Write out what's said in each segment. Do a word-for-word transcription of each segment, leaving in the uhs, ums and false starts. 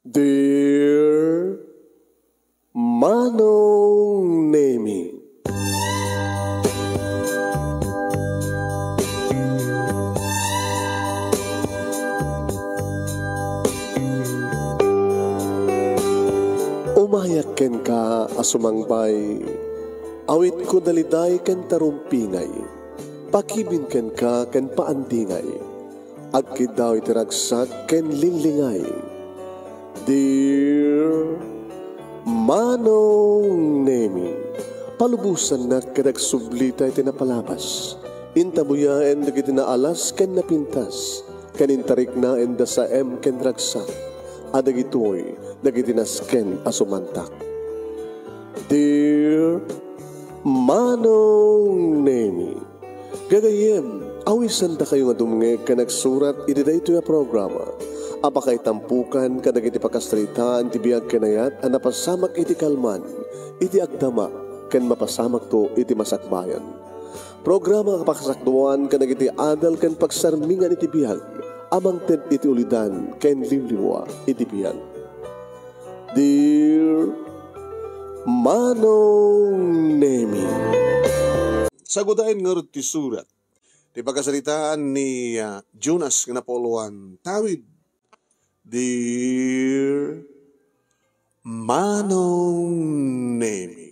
Dear Manong Nemi. Umayak kenka a sumangbay, awitko daliday ken tarumpingay, pakibin kenka ken paandingay. Agkiddaw iti ragsak ken linglingay. Dear Manong Nemi, palubosannak ket agsublita iti napalabas. Intabuyaen dagiti naalas ken napintas, ken intariknaenda saem ken ragsak. A dagitoy dagiti nasken a sumantak. Dear Manong Nemi, gagayyem, awisandakayo nga dumngeg ken agsurat iti daytoy a programa a pakaitampukan kadagiti pakasaritaan ti biag ken ayat a napasamak iti kalman, iti agdama, ken mapasamakto iti masakbayan. Programa a pakasakduan kadagiti adal ken pagsarmingan iti biag a mangted iti ulidan ken liwliwa iti biag. Dear Manong Nemi. Sagudayen ngarud ti surat. Ti pakasaritaan ni, ah, Jonas nga napuloan. Tawid. Dear Manong Nemi.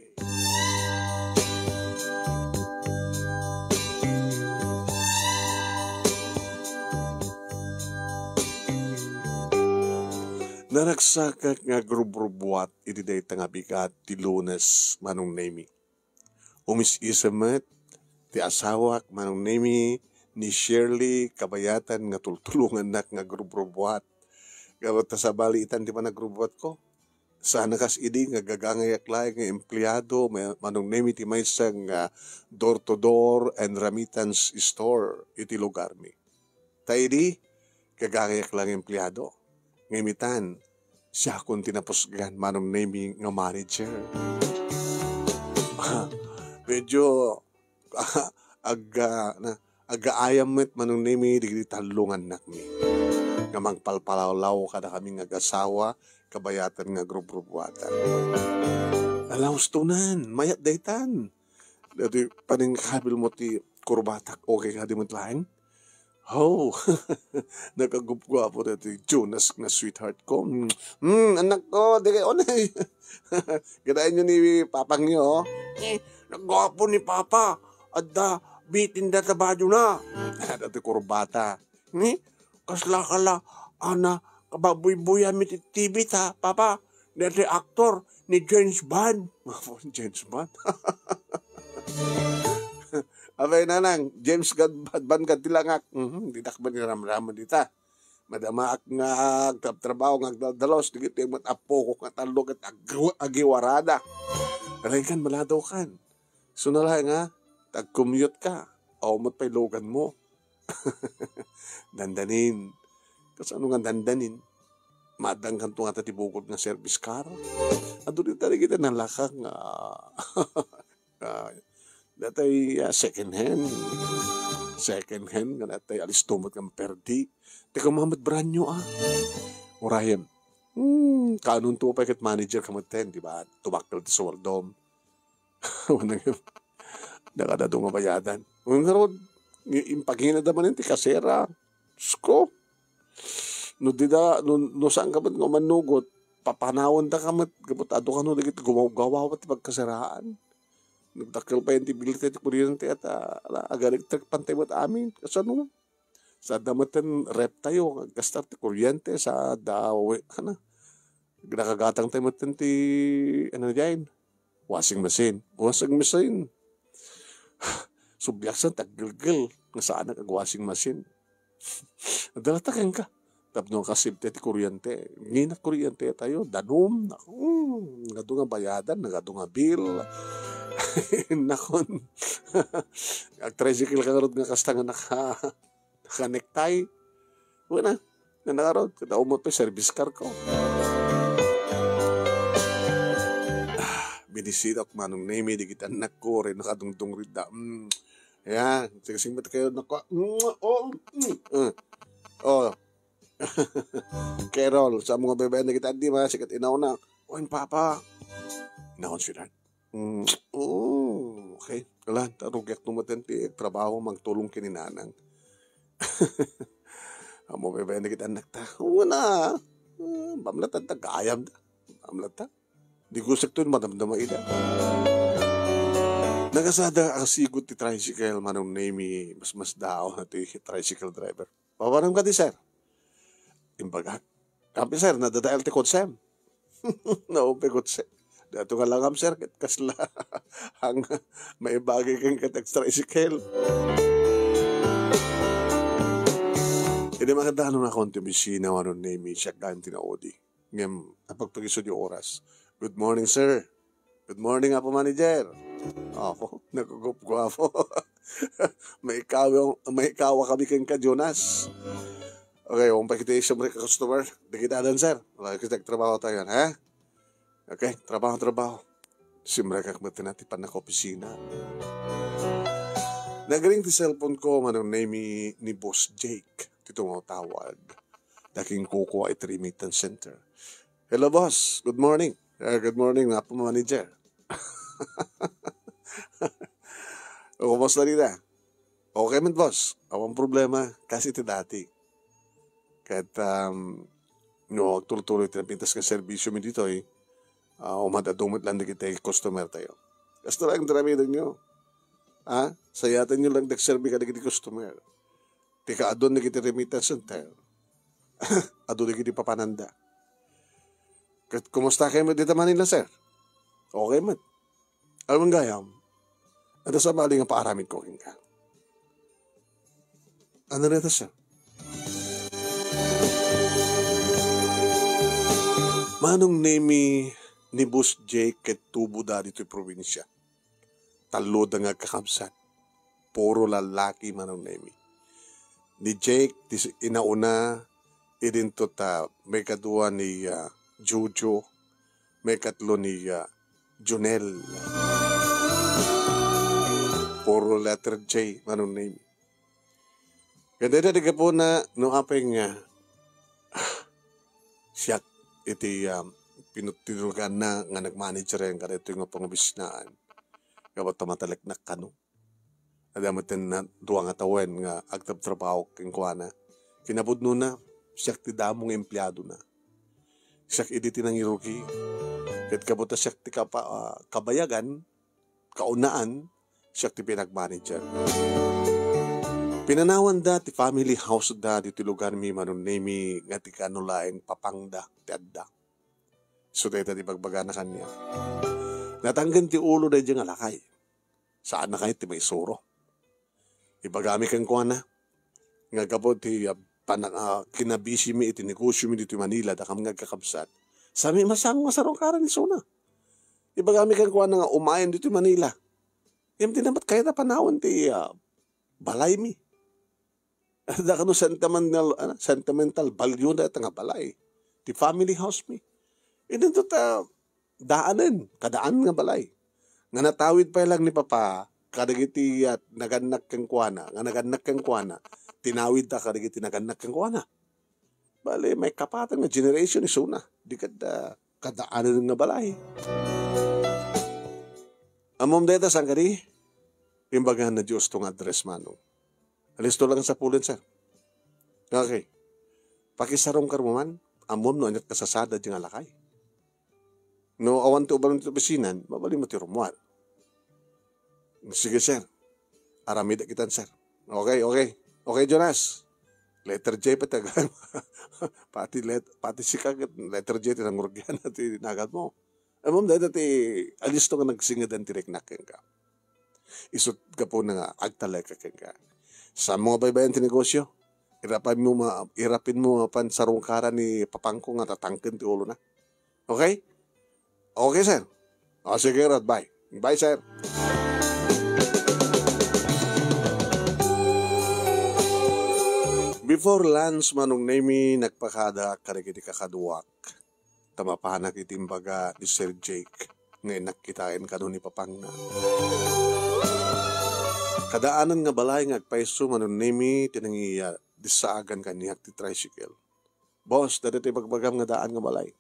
Naragsakak nga agrubrubbuat iti dayta nga bigat ti Lunes, Manong Nemi. Umis-isem met ti asawak, Manong Nemi, ni Shirley, kabayatan nga tultulongannak nga agrubrubbuat. Gapu ta sabali itan ti panagrubbuatko. Saan a kas idi nga gagangayak laeng nga empleado, ma-, Manong Nemi, ti maysa nga door-to-door and remittance store iti lugarmi. Ta idi, gagangayak laeng empleado. Ngem itan, siakon ti napusgan, Manong Nemi, nga manager. Medyo, ag-, ah, na, agaayam met, Manong Nemi, dagiti talongannakmi. Nga mangpalpalawlaw kadakami nga agasawa, kabayatan nga agrubrubbuatan. Ala, hustonan, mayat daytan. Dati paningkabilmo ti kurbatak, okay kadi met laeng? Oh, nakagupguapo dati Jonas nga sweetheart ko. Mm, mm, anak ko, di kay unay. Kitaenyo ni papangyo, oh. Eh, nagguapo ni papa. Adda, bitinda ta badyo na. Dati kurbata. Ni, kasla kala, ana, kababuybuyan mi ti T V ta, papa. Dati aktor ni James Bond. James Bond. Abay, nanang, James Gad-, Bond, Bond, ti langak. Mhm, didak man iramraman dita. Madamaak nga agtrabtrabaho nga agdaldalos, digiti met apokok nga tallo ket ag-, agiwarada. Rengkan maladaw kan. Suna laeng nga, tag-commute ka. Aw met pay logan mo. Dandanin. Kasano nga dandanin? Maaddankanto ngata ti bukod nga service car. Adu dita dagiti nalaka nga, ah, datay, ah, second hand. Second hand nga datay alisto met nga maperdi. Ti koma met brand new, ah. Urayem. Hmm, kaanonto pay ket manager ka met ten, di ba? Tumakkel ti suweldom. Wen, nakadadu nga bayadan. Wen, ngarud, i-, impaginada manen ti kasera. Diyos ko. No dida, no, no saan ka met nga umanugot, papanawenda ka met, gapu ta adu kano dagiti gumaw-gawawa ti pagkaseraan. Nagdakkel pay ti bill ti kuryente, at, ah, ala, aga-electric fan tayo met amin. Kasano? Sa adda met ten ref tayo, gastar ti kuryente, sa adda, we-, ano, nakagatang tayo met ten ti, ano, diay, washing machine. Washing machine. Subliak sa taggelgel, nga saanak ag-washing machine. Adda latta kenka. Tapno kasibte ti kuryente. Ngina kuryente tayo, danum. Naku, mm, nagadu nga bayadan, nagadu nga bill. Nakon. Ag-tricycle ka ngarud nga kasta nga naka-, naka-necktie. Wala na. Nga ngarud, kada umot pa service car ko. Ah, binisidok Manong Nemi, digiti anak ko, rin nakadungdung rida. Mm. Ayan, sigasing mo kayo, nako. Mm, oh, mm, mm. Oh, Carol, sa mga babayan na kita, di ba? Sikat inaw na. Oy, papa. Inaon, sweetheart. Mm, oh, okay. Wala, tarugiak no maten ti trabaho, magtulong kini nanang. Amo, babayan na kita, anak ta. Wala. Ah, bamlatan ta, gayam da. Bamlatan. Di gusto to madamdama ida. Nagasada a sigot ti tricycle, Manong Nemi, mas mas dao na ti tricycle driver. Papanam ka di, sir? Imbagak. Kape, sir, nadadael ti kutsem. Naupi kutse. Dato nga langam, sir, ket kasla ang maibagi ken ket tricycle. Idi makadano na akon ti opisina, Manong Nemi, siak gayam ti naudi. Ngem, apagpagiso di oras. "Good morning, sir." "Good morning, Apo Manager." Apo, nagugupguapo. Maikawa, maikawa kami ken ka, Jonas. Okay, umpay kita isang mereka customer. Di kita adan, sir. Wala kita trabaho tayo, ha? Okay, trabaho, trabaho. Simrekak met ti pannakaopisina. Nagring ti cellphone ko, Manong Nemi, ni Boss Jake. Ti tumawtawag. Daking kukuha iti remittance center. "Hello, boss. Good morning." "Eh, good morning, Apo Manager." "O, kumusta dita?" "Okay man, boss. Awan problema. Kasi ti dati. Ket, um, no, agtuloy-tuloy ti napintas nga serbisyo mi ditoy, ah, umad-adu met lang dagiti customer tayo." Kasta lang ti aramiden nyo. Ha? Sayaten nyo lang dagserbi kadagiti customer. Ti kaadun dagiti remittance center. Adu dagiti papananda. Ket kumusta kayo dita Manila, sir? Okay met. Awan gayam. Adu sa bali nga paaramid ko kenka. Ano reta, sir? Manong Nemi ni Boss Jake ket tubo da ditoy probinsya. Tallo da nga agkakabsat. Puro lallaki, Manong Nemi. Ni Jake, ti s-, inauna, idinto ta maikadua ni, ah, Jojo, maikatlo ni, ah, Junel. Puro letter J, Manong Nemi. Ket dayta ti gapuna, no apay nga, ah, siak iti, ah, pinut-, tinuganna nga nagmanager kadaytoy nga pangobisnaan. Gapu ta mataleknak kano. Adda met ten na dua nga tawen nga agtrabtrabaho kenkuana. Kinapudnona, siak ti damo nga empleadona. Siak idi ti nangirugi. Ket gapu ta siak ti kapa-, ah, kabayagan, kaunaan, siak ti pinagmanager. Pinanawanda ti family house da ditoy lugarmi, Manong Nemi, nga ti kaano laeng papangda ti adda. So, dayta ti bagbagana kaniak. Natangken ti ulo daydiay nga lakay. Saanna kayat ti maisuro. Ibagami kenkuana nga gapu ti, ah, pana-, ah, kinabisimi iti negosiomi ditoy Manila, dakami nga agkakabsat. Sami masang masarungkaran isuna. Ibagami kenkuana nga umayen ditoy Manila. Ngem di na met kayat a panawen ti, ah, balaymi. Adda kano sentimental, ano, sentimental value na ita nga balay. Ti family house mi. Idinto ta daanen, kadaan nga balay. Nga natawid pay lang ni Papa, kadagiti, ah, nagannak kenkuana, nga nagannak kenkuana, tinawid ta kadagiti nagannak kenkuana. Bale, maikapatan nga generation isuna. Di kadda kadaanen nga balay. Ammom dayta, saan kadi? Imbaga na Dios to nga address, Manong. Alisto lang sa pulen, sir. Okay. Pakisarungkar mo man, ammom no aniat kasasada di nga lakay. No awan ti ubalan ti opisina, mabalin mo ti rummuar. Sige, sir. Aramid kita, sir. Okay, okay. Okay, Jonas. Letter J pa taga. Pati let-, pati sika ket letter J ti nangurgian ti nagan mo. Ammom dayta ti alisto nga nagsingedan ti riknak kenka. Isut' gapuna nga agtalek kenka. Sa mga baybayan ti negosyo, irapin mo ma-, irapin mo mapan sarungkaran ni papangko nga tatangken ti ulona. Okay? Okay, sir. O, sige, Rod, bye. Bye, sir. Before lunch, Manong Nemi, nagpakada kadagiti kakaduak. Ta mapanak iti imbaga ni Sir Jake nga innak kitaen kano ni papangna. Kadaanan nga balay nga agpayso, Manong Nemi, ti nangiya-, disaagan kaniak ti tricycle. "Boss, dagitoy ibagbagam nga daan nga balay."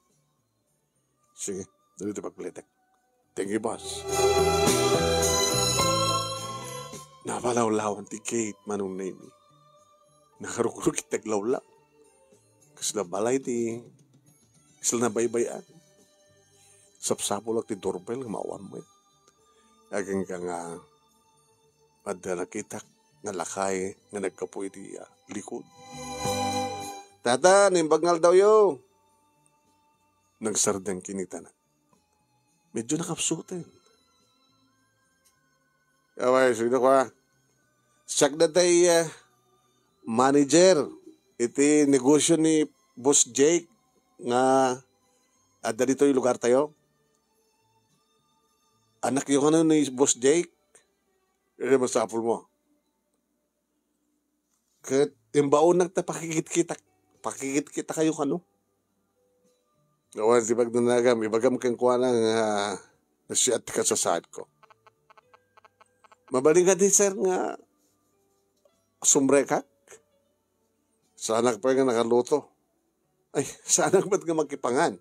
"Sige, dagitoy pagpalitek." "Thank you, boss." Napalawlawan ti gate, Manong Nemi. Nakarukruk iti aglawlaw. Kasla balay ti, kasla nabaybay-an. Sapsapulak ti doorbell nga maawan met. Agingga nga adda nakitak nga lakay nga naggapu iti, ah, likod. "Tata, naimbag nga aldawyo!" Nagsardeng kinitana. Medyo nakapsuten. "Awan, sino ka?" "Siak daytoy, ah, manager iti negosyo ni Boss Jake nga adda ditoy lugartayo." "Annakyo kano ni Boss Jake?" "Ania masapulmo?" "Ket imbaonnak ta pakikitkitak, pakikitkitak kayo kano." "Awan ti pagdanagam, ibagam kenkuana nga nasayaat ti kasasaadko." "Mabalin kadi, sir, nga sumrekak? Saanak pay nga nakaluto. Ay, saanak met nga makipangan.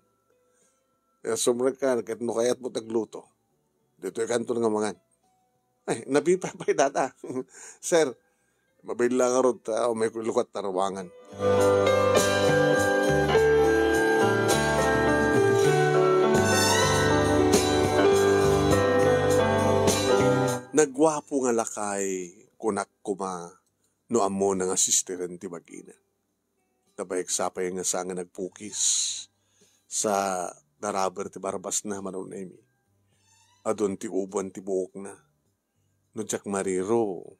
Eh, sumrekak ket no kayatmo ti agluto, ditoy kanto nga mangan." "Ay, napipapay data." "Sir, mabain la ngarud ta umayko lukat ta ruangan." Nagguapo nga lakay, kunak koma no ammona nga sisteren ti bagina. Nabayagsapay nga saan nga nagpukis sa naraber ti barbasna, Manong Nemi. Adun ti ubuan ti buokna. No diak mariro,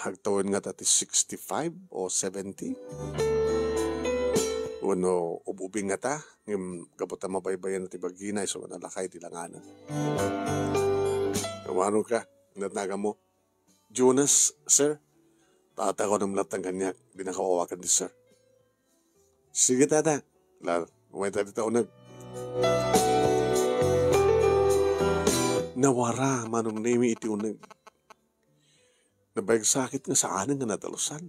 agtawen ngata ti sixty-five o seventy. Wenno ub-ubing ngata, ngem gapu ta mabaybayan ti bagina, isu nga nalakay ti langana. Awanon ka, natnagam mo. "Jonas, sir?" "Tata, kunem latta kaniak, dinaka awagan ti sir." "Sige, tata. Lar, umayta dita uneg." Nawara Manong Nemi iti uneg. Nabayagsakit nga saanen nga nadalusan.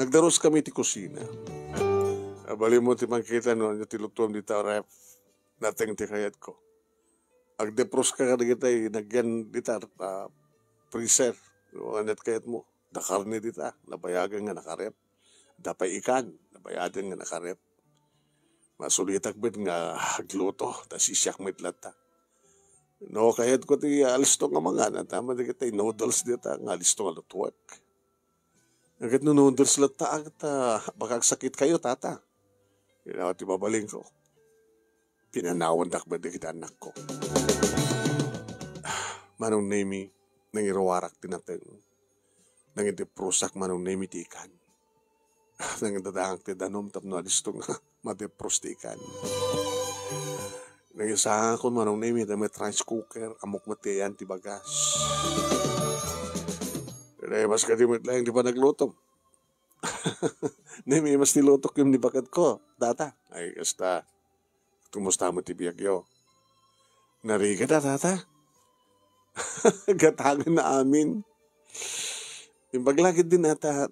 Nagdaruskami iti kusina. Abalin mo ti makita no ania ti lutuem dita ref. Nateng ti kayatko. Agdepros ka kadagitay nagyan dita, ah, freezer. No aniat kayatmo. Adda karne dita, nabayagen nga nakaref. Adda pay ikan, nabayagen nga nakaref. Masulitak met nga agluto, ta sisiak met latta. No kayatko ti alisto nga mangan, adda met dagitay noodles dita nga alisto nga lutuek. Ket no noodles latta, ket, ah, baka agsakit kayo, tata. Ania ti mabalinko. Pinanawandak met dagiti annakko. Manong Nemi, nangiruarak ti nateng. Nangideprosak Manong Nemi ti ikan. Nangidadangak ti danum tapno alisto nga madepros ti ikan. Nangisangakon Manong Nemi dayta met rice cooker, ammok met ti ayan ti bagas. Naimas kadi met laeng ti panaglutom. Naimas ti lutok ken ni baketko, tata. Ay, kasta. Kumusta met ti biagyo? Narigat a, tata? Gatangen na amin. Imbag la ketdin a ta,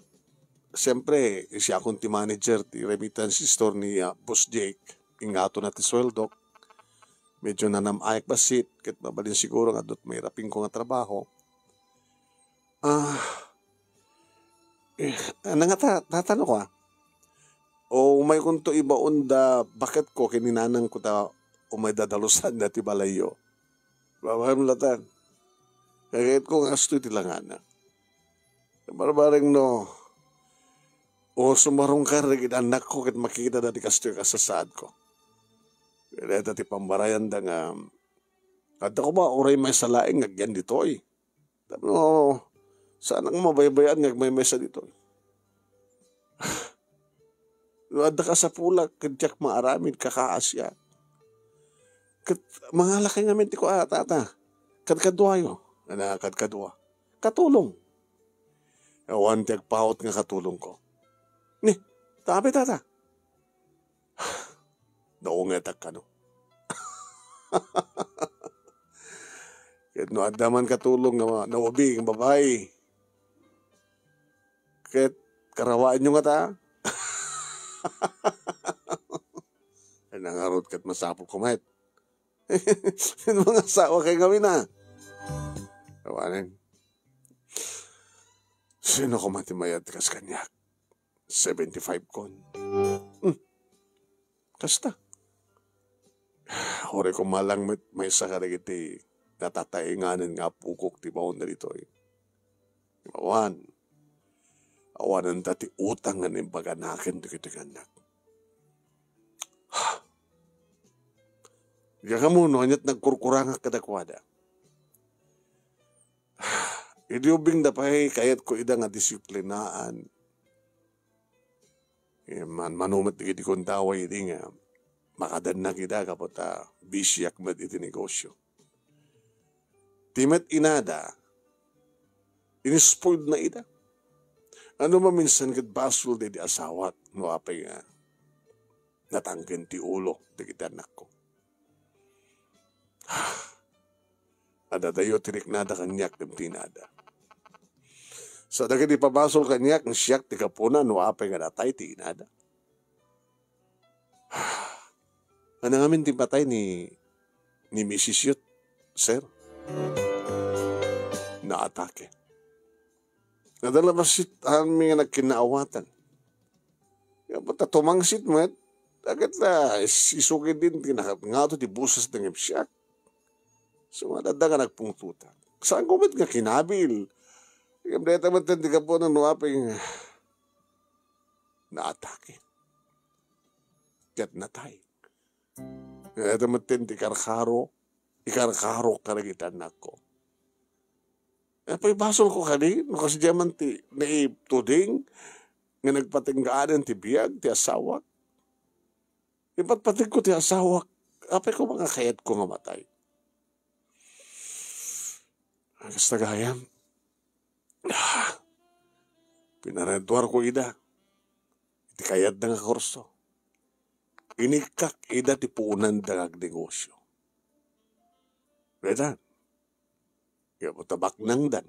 siyempre, siakon ti manager ti remittance store ni, ah, Boss Jake. Ingato na ti sueldok. Medyo nanam-ayak bassit, ket mabalin siguro nga adda met mairapingko nga trabaho. Ah, eh, ania nga ta-, tatano ko, ah? O umaykonto ibaon da baketko ken ni nanangko ta umay dadalusanna ti balayyo. Babaem latta. Kagayatko nga kastoy ti langana. Barbareng no, o sumarungkar dagiti annakko ket makita da ti kastoy a kasasaadko. Dayta ti pambarayanda nga, adda koma uray maysa laeng nga agyan ditoy. Tapno, saan nga mabaybayan nga agmaymaysa ditoy. No adda kasapulak, ket diak maaramid, kakaasiak. Ket mangalakay ngamin ti kua, tata. Kadkaduayo. Ana, kadkadua. Katulong. Awan ti agpaut nga katulongko. Ni, tabi, tata. Naungetak kano. Ket no adda man katulong nga ma-, naubing babai, ket karawaenyo ngata. Ay, nangarud ket masapul koma met. Mangasawa kay ngamin a. Awanen. Sino koma ti mayat kas kaniak? Seventy-five kon. Hmm. Kasta. Uray koma lang met maysa kadagiti natataenganen nga apokok ti baonna ditoy. Awan. Awanenta ti utang nga naimbaganaken dagiti annak. Diak ammo no aniat nagkurkurangak kadakuada. Idi ubingda pay, kayatko ida nga disiplinaan. Eh, man-, mano met dagiti gundaway idi nga makadannak ida gapu ta bisiak met iti negosyo. Ti met inada, inispoilna ida. Ano maminsan ket basol daydi asawak no apay nga natangken ti ulo dagiti annakko. Adadayo ti riknada kaniak ken ti inada. Sa dagiti pabasol kaniak nga siak ti gapuna no apay nga natay ti inada. Ano ngamin ti patay ni, ni misis yo, sir? Naatake. Adda la bassit amin nga nagkinaawatan. Gapu ta tumangsit met, dagita is-, isukidin ti naka-, ngato ti boses dagiti siak. Sumadadda nga nagpungtotan. Saanko met nga kinabil. Ngem dayta met ti gapuna no apay nga naatake. Ket natay. Dayta met ti karkaro, ikarkaro kadagiti annakko. Apay basolko kadi, no kasdiay man ti naituding nga nagpatinggaan ti biag ti asawak. Ipatpategko ti asawak. Apay koma nga kayatko nga matay. Kasta gayam, ah, pinaraduarko ida iti kayatda nga kurso. Inikkak ida ti puonanda nga agnegosyo. Dayta, gapu ta baknangdan.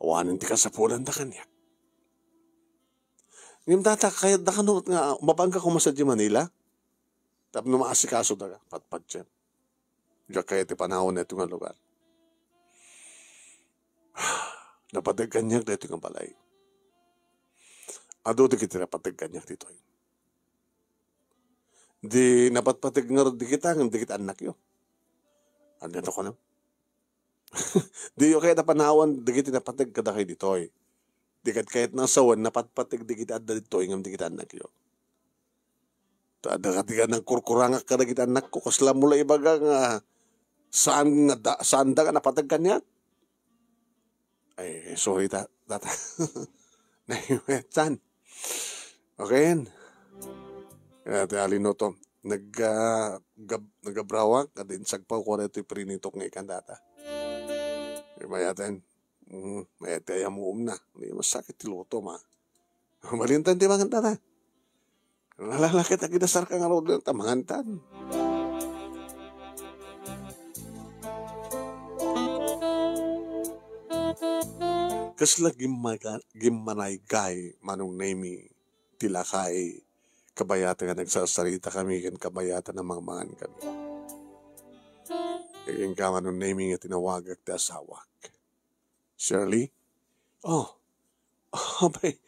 Awanen ti kasapulanda kaniak. Ngem dayta, kayatda kano nga mabangka koma sadiay Manila? Tapno maasikasoda, patpatien. Diak kayat ti panawan daytoy nga lugar. Napateg kaniak daytoy nga balay. Adu dagiti napateg kaniak ditoy. Di napatpateg ngarud dagita ngem dagiti annakyo. Ania ti kunam? Diyo kayat a panawan dagiti napateg kadakayo ditoy. Di kad kayatna a sawen napatpateg dagiti adda ditoy ngem dagiti annakyo. Ta adda kadi nga nagkurkurangak kadagiti annakko, kasla mo la ibaga nga saan nga da-, saanda nga napateg kaniak? Ay, sorry, ta-, tata. Naiwetsan. Okay, yan. Kaya ti alinoto. Nag-, ah, gab-, nagabrawak, at insagpaw ko na ito'y prinitok nga ikan data. Ay, mayaten. Mm, mayat ti ayamuom na. Di masakit ti luto, ma. Malintan ti mangan ta, ta. Nalalakit a kinasarka nga luto, ta mangan tan. Kasla gimmaga-, gimmanaygay, Manong Nemy, ti lakay, kabayatan nga nagsasarita kami, ken kabayatan a mangmangan kami. Ken ka, Manong Nemy, nga tinawagak ti asawak. Shirley? Oh, abay,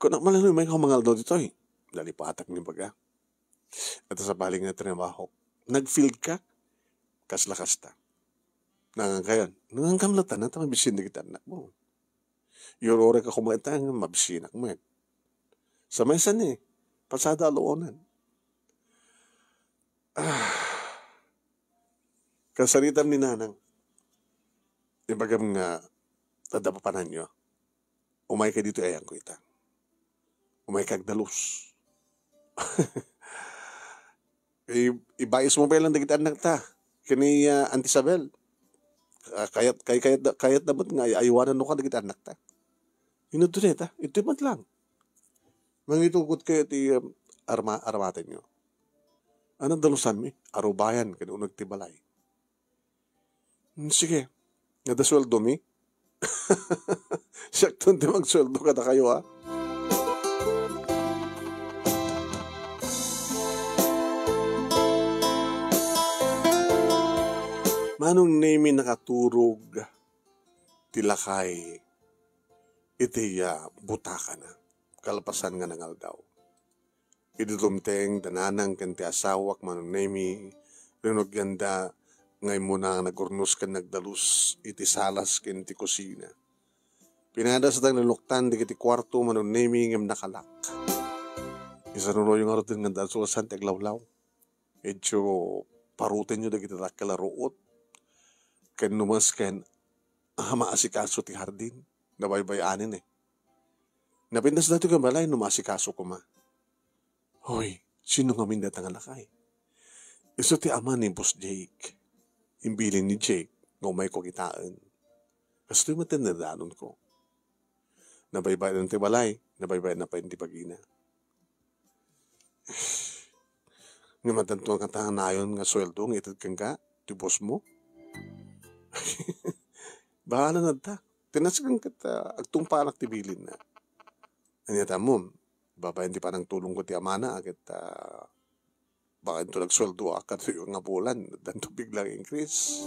kunak man lang, may ka mangaldaw ditoy. Nalipatak ni baga. Ita sa bali nga trabaho. Nag-field ka? Kasla kasta. Nangan kayon. Nangan kam latan, ta mabisin dagiti anak mo. Yurore ka kumaitang, mabisinak mo yan. Sa maysa ni, pasada aluonan. Ah, kasaritam ni Nanang. Ibagam nga, adda papananyo. Umay ka dito, ayanko ita. Umay ka agdalus. I-, ibais mo pa lang dagiti anak ta. Kani, ah, Auntie Isabel. Ah, kayat, kay, kayat, kayat na met nga ay-, aywanan no ka dagiti anak ta. Inudto na ita. Ito man lang. Mangitugot kayo ti, um, arma-, aramaten nyo. Ano dalusan mi? Arubayan, kani unag ti balay. Hmm, sige. Adda sueldo mi? Siakton ti magsueldo kadakayo, ha? Manong Nemi, nakaturog ti lakay iti, ah, butakana kalpasan nga nangaldaw. Idi tumteng da nanang ken ti asawak, Manong Nemi, rinugianda nga immuna nga nagurnos ken nagdalus iti salas ken ti kusina. Pinadas da nga naluktan dagiti kuarto, Manong Nemi, ngem nakalak. Isaruroyo ngarud nga dalusan ti aglawlaw. Idiay parutenyo dagiti dakkel a ruot ken numes ken a maasikaso ti hardin. Nabaybay-anen, eh. Napintas daytoy ken balay no maasikaso koma. Hoy, sino ngamin dayta nga lakay? Isu ti ama ni Boss Jake. Imbilin ni Jake nga umayko kitaen. Kastoy met ti nadanonko. Nabaybay-an ti balay, nabaybay-an pay ti bagina. Nga madanto nga ta nayon nga sueldo nga ited kenka ti boss mo. Bahala na ta. Tinasken ket, ah, agtungpalak ti bilinna. Ania ta mo, babaen ti panangtulongko ti amana, ket, ah, baka inton agsueldo a kadto nga bulan, danto biglang increase.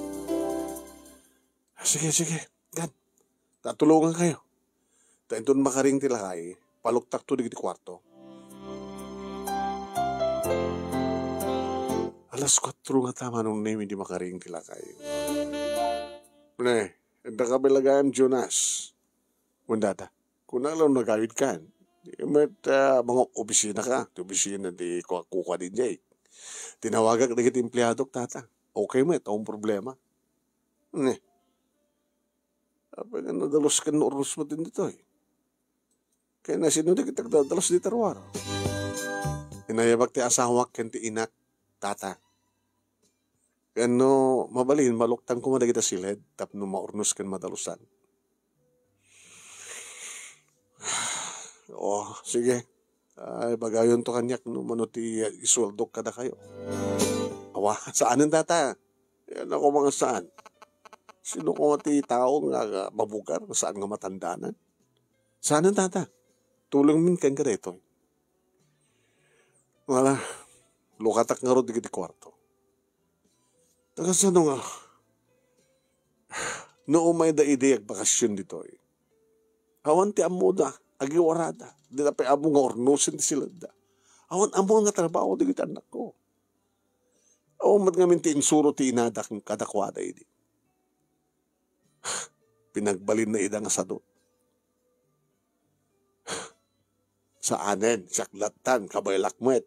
Sige, sige. Gan. Ta tulongan kayo. Ta inton makaring ti lakay, paluktakto dagiti kuarto. Alas kuatro nga ta, Manong Nemi, di makaring ti lakay. Ne, adda ka balay gayam, Jonas? Wen data. Kuna lang nagawid kan. Di met, ah, mga opisina ka. Ti opisina di kukuka di Jake. Tinawagak dagiti empleadok, tata. Okay met, ang problema. Ne. Apay nga nadalus ken naurnos met ditoy? Ken sino dagiti agdadalus dita ruar? Inayabak ti asawak ken ti inak, tata. Ken no mabalin, maluktan koma dagita siled tapno maurnos ken madalusan. Oh, sige. Ay, bagayonto kaniak no mano ti isueldok kadakayo. Awa, saanen data? Yan ako mga saan. Sino ko ti tao nga, nga mabugar, saan nga matandanan? Saanen data? Tulong min ken kadaytoy. Wala, lukatak ngarud dagiti kuarto. Taga sano nga? No umay da idi agbakasyon ditoy. Awan ti ammoda, agiwarada. Di na pay ammo nga urnosen ti siledda. Awan ammo nga trabaho dagiti annakko. Awan met ngamin ti insuro ti inada kadakuada idi. Pinagbalinna ida nga sadot. Saanen, siak lattan, kabaelak met.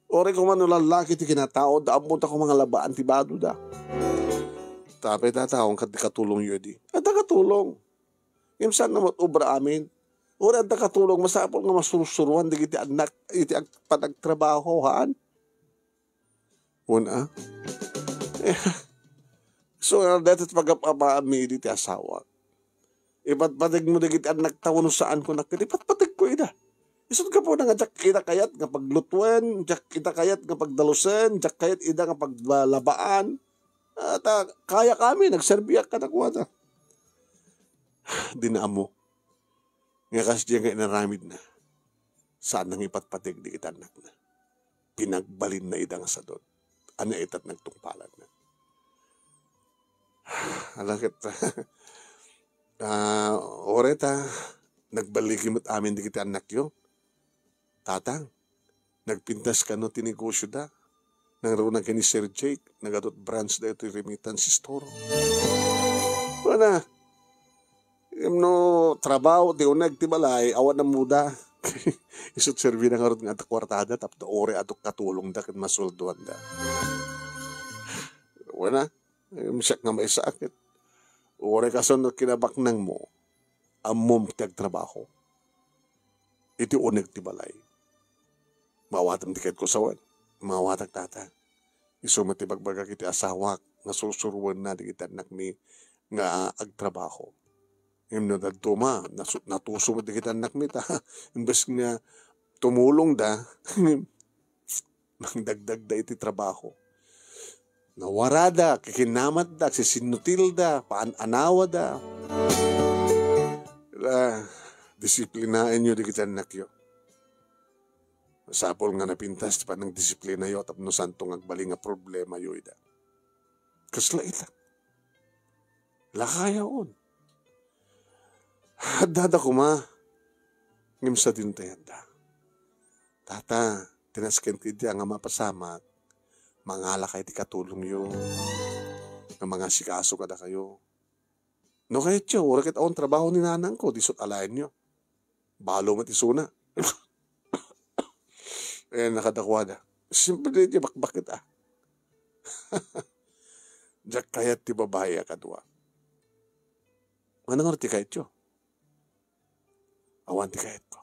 Uray koma no lallaki ti kinataoda, ammo ta koma nga labaan ti badoda. Tapay tataon ket di katulongyo idi. Adda katulong. Ngem saan nga met obra amin. Uray adda katulong, masapul nga masursuruan dagiti annak iti ag-, panagtrabaho, haan? Una, eh, so, dayta ti pagap-apaami idi ti asawa. Ipatpategmo dagiti annak ta wenno saan kunak ket ipatpategko ida. Isut' gapuna nga diak ida kayat nga paglutuen, diak ida kayat nga pagdalusen, diak kayat ida nga paglabaan. Ah, ta, kayakami, nagserbiak kadakuada. Di na ammo. Nga kasdiay nga inaramidna, saan nang ipatpateg dagiti annakna. Pinagbalinna ida nga sadot. Ania ita ti nagtungpalanna? Ala ket, ah, uray ta, nagballigi met amin dagiti annakyo. Tatang, nagpintas kano ti negosioda. Nangruna ken ni Sir Jake, nagadot branch daytoy remittance store. Wana, no trabaho ti uneg ti balay, awan ammoda. Isut' serbina ngarud nga adda kuartada, tapno uray adu katulongda ken masueldoanda. Wana, em, siak nga maisaak ket uray kasano kinabaknangmo, ammom ti agtrabaho iti uneg ti balay. Maawatem ti kayatko sawen. Maawatak, tata. Isu met ti bagbagak iti asawak nga sursuroenna dagiti annakmi nga agtrabaho. Ngem no daduma, nasu-, natuso met dagiti annakmi ta imbes nga tumulongda, mangdagdagda iti trabaho. Nawarada, kikinamatda, agsisinnutilda, paan-anawada. Ah, disiplinaenyo dagiti annakyo. Masapul nga napintas ti panangdisiplinayo tapno saanto nga agbalin nga problemayo ida. Kasla ita. Lakayaon. Addada koma. Ngem sadino ti adda? Tata, tinasken ti idi nga mapasamak, mangalakay ti katulongyo. Nga mangasikaso kadakayo. No kayatyo, uray ket awan trabaho ni nanangko, diso't alaenyo. Balo met isuna. Eh, nakadakwada. Siyempre, di bakbakit, ah. Diak kayat ti babai a kadua. Ano nga ti kayatyo? Awan ti kayatko.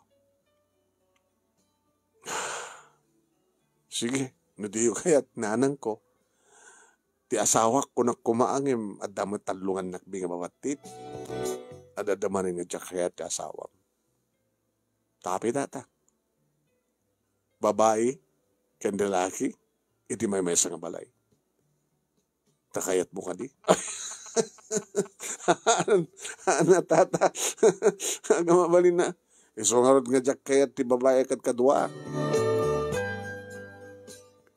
Sige, no diyo kayat, nanangko. Ti asawak, kunak koma ngem adda met tallo nga annakmi nga mabattit. Adda manen nga diak kayat ti asawam. Tapi data. Babai ken lalaki, iti maymaysa nga balay. Ta kayatmo kadi? Ana, tata. Aga mabalin na. Isu ngarud nga diak kayat ti babai ket kadua.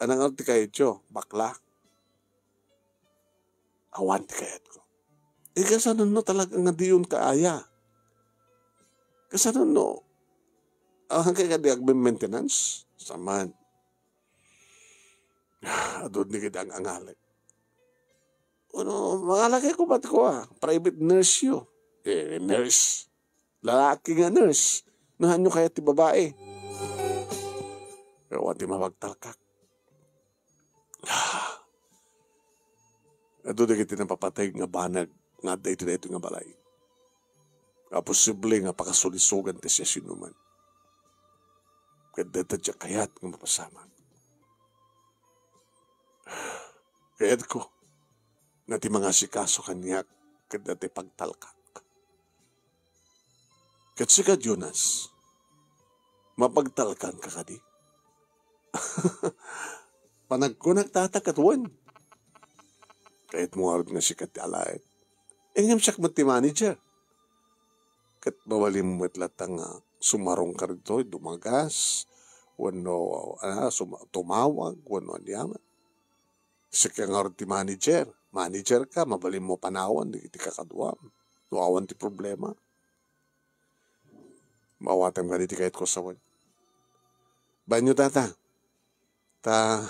Ana ngarud ti kayatyo, bakla? Awan ti kayatko. Eh, kasano no talaga nga diyon kaaya? Kasano no? Ah, kay kadi agme-maintenance? Saman. Adun ni kadi ang angalek. Ano, mangalakay ko ba't ko, ah? Private nurse yo. Eh, nurse. Lalaki nga nurse. No, hanyo kaya ti babae? Pero ti mapagtalkak. Adu dagiti napapateg nga banag nga adda iti daytoy nga balay. Nga posible nga pakasulisogan ti siasinoman. Ket dayta diak kayat nga mapasamak. Kayatko nga ti mangasikaso kaniak ket dayta pagtalkak. Ket sika, Jonas, mapagtalkanka kadi? Panagkunak, tata, ket wen. Kayatmo ngarud nga sika ti alaen. Ngem siak met ti manager. Ket mabalin met latta nga sumarongka ditoy, dumagas, wenno, ah, suma-, tumawag, wenno aniaman. Sika ngarud ti manager. Manager ka, mabalinmo panawan dagiti kakaduam. No awan ti problema. Maawatem kadi ti kayatko a sawen. Banyo, tata. Ta,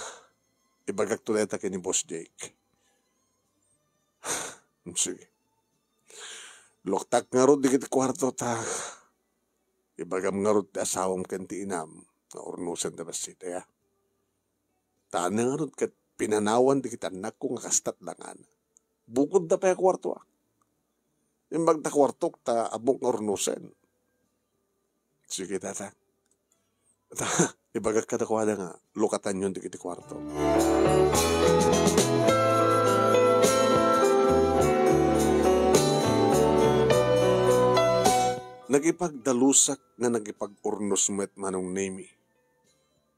ibagakto dayta ken ni Boss Jake. Sige. Luktak ngarud dagiti kuarto ta ibagam ngarud ti asawam ken ti inam nga urnosen da bassit, aya. Ta ngarud ket pinanawan dagiti annakko nga kasta't dangana. Bukodda pay a kuartoak. Imbag ta kuartok ta ammok nga urnosen. Sige, tata. Ta, ibagak kadakuada nga lukatanyon dagiti kuarto. Nagipagdalusak nga nagipag-urnos met Manong Nemi.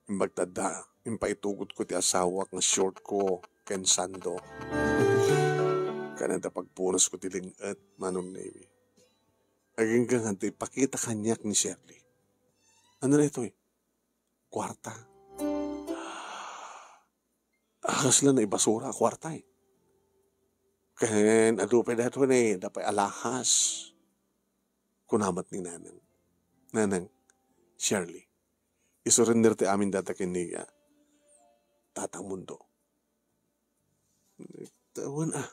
Imbag ta adda, impaitugotko ti asawak nga short ko ken sando. Ken adda pagpunasko ti ling-et, Manong Nemi. Agingga nga adda ipakita kaniak ni Shirley. Ano daytoy? Kuarta. Ah, kasla naibasura a kuarta, eh. Ken adu pay daytoy, ni, adda pay alahas. Kuna met ni Nanang, "Nanang, Shirley, isurrender ti amin data ken ni, ah, Tatang Mundo." Wen, ah,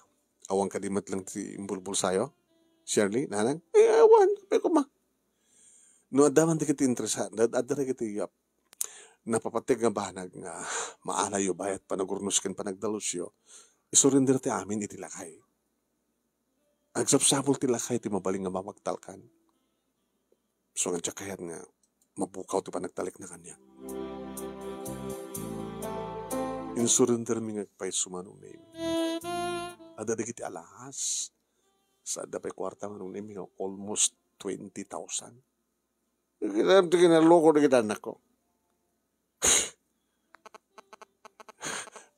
awan kadi met lang ti imbulbulsayo? Shirley, Nanang? Eh, awan, pero kuma. No, adda man dagiti interesa-, ad-, adda dagiti, ah, napapateg nga banag nga maalayyo bayat panagurnos ken panagdalusyo, isurrender ti amin iti lakay. Agsapsapul ti lakay ti mabalin nga mapagtalkan. So, nga diak kayat nga mapukaw ti panagtalekna kaniak. Insurendermi nga agpayso, Manong Nemi. Adda dagiti alahas. Sa adda pay kuarta, Manong Nemi, nga almost twenty thousand. Kinam ti kinaloko dagiti annakko.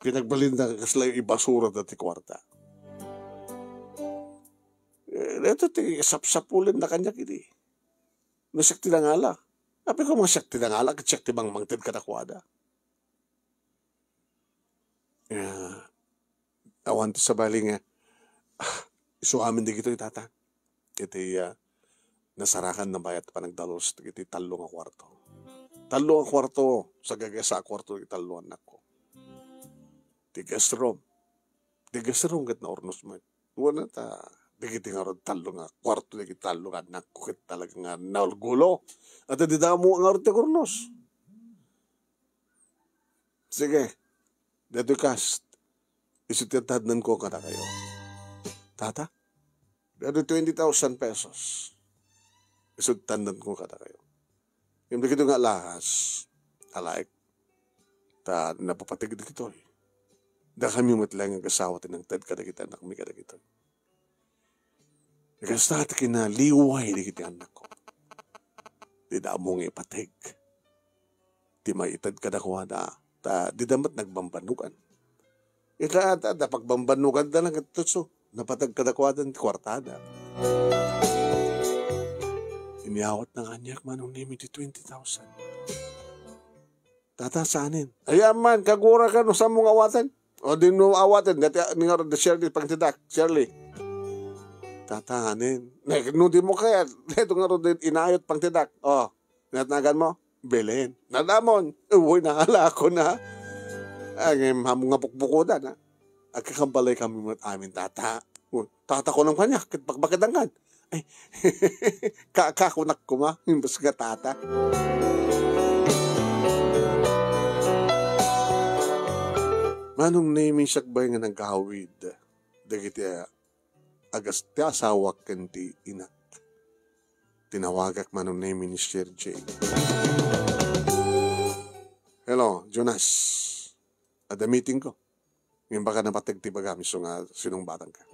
Pinagbalinda kasla ibasura dati kuarta. Eh, daytoy ti sapsapulenna kaniak idi. No siak ti nangala. Apay ko nga siak ti nangala, ket siak ti mangmangted kadakuada. Ah, awan ti sabali nga, ah, isu amin dagitoy, tata. Iti, ah, nasarakan na bayat panagdalus iti tallo nga kuarto. Tallo nga kuarto, sagagasa a kuarto iti tallo annakko. Ti guest room. Ti guest room ket naurnos met. Wen ta, dagiti ngarud tallo nga kuarto, dagiti tallo nga annakko ket talaga nga naulgulo. At di damo ngarud ti kurnos. Sige, detoy kas, isu ti tadnenko kadakayo. Tata, detoy twenty thousand pesos. Isu ti tadnenko kadakayo. Ngem dagitoy nga alahas, alaek, ta napapateg dagitoy. Dakami met laeng nga agasawa ti nangted kadagiti annakmi kadagitoy. Kasta ti kinaliway dagiti annakko. Dida ammo nga ipateg ti maited kadakuada, ta dida met nagbambannogan. Ita, ta, ta pagbambannogan da lang ket tutso, napateg kadakuada ti kuartada. Inyawat na kaniak manong nimi ti twenty thousand. Tata, saanen? Ayan man, kagura ka no saan mo nga awaten. O di no awaten, dati, ni nga ron, Shirley, pangtidak, Shirley. Tata, anen? Ne, no di mo kaya, dito nga ron, inayot, pangtidak. O, natnagan mo? Belen. Nadamon. Uy, nakala ko na. Ang, em, hamo nga bukbukudan, ha? Agkakambalay kami met amin, tata. Uy, tata ko nang kanya, ket bakbakedangan. Ay, ka-, kakunak koma, imbes nga tata. Manong Nemi, siak bay nga nagawid dagiti, ah, agas-, ti asawak ken ti inak. Tinawagak Manong Nemi ni Sir J. Hello, Jonas. Adda meeting ko. Ngem baka napateg ti ibagam isu nga sinungbatanka.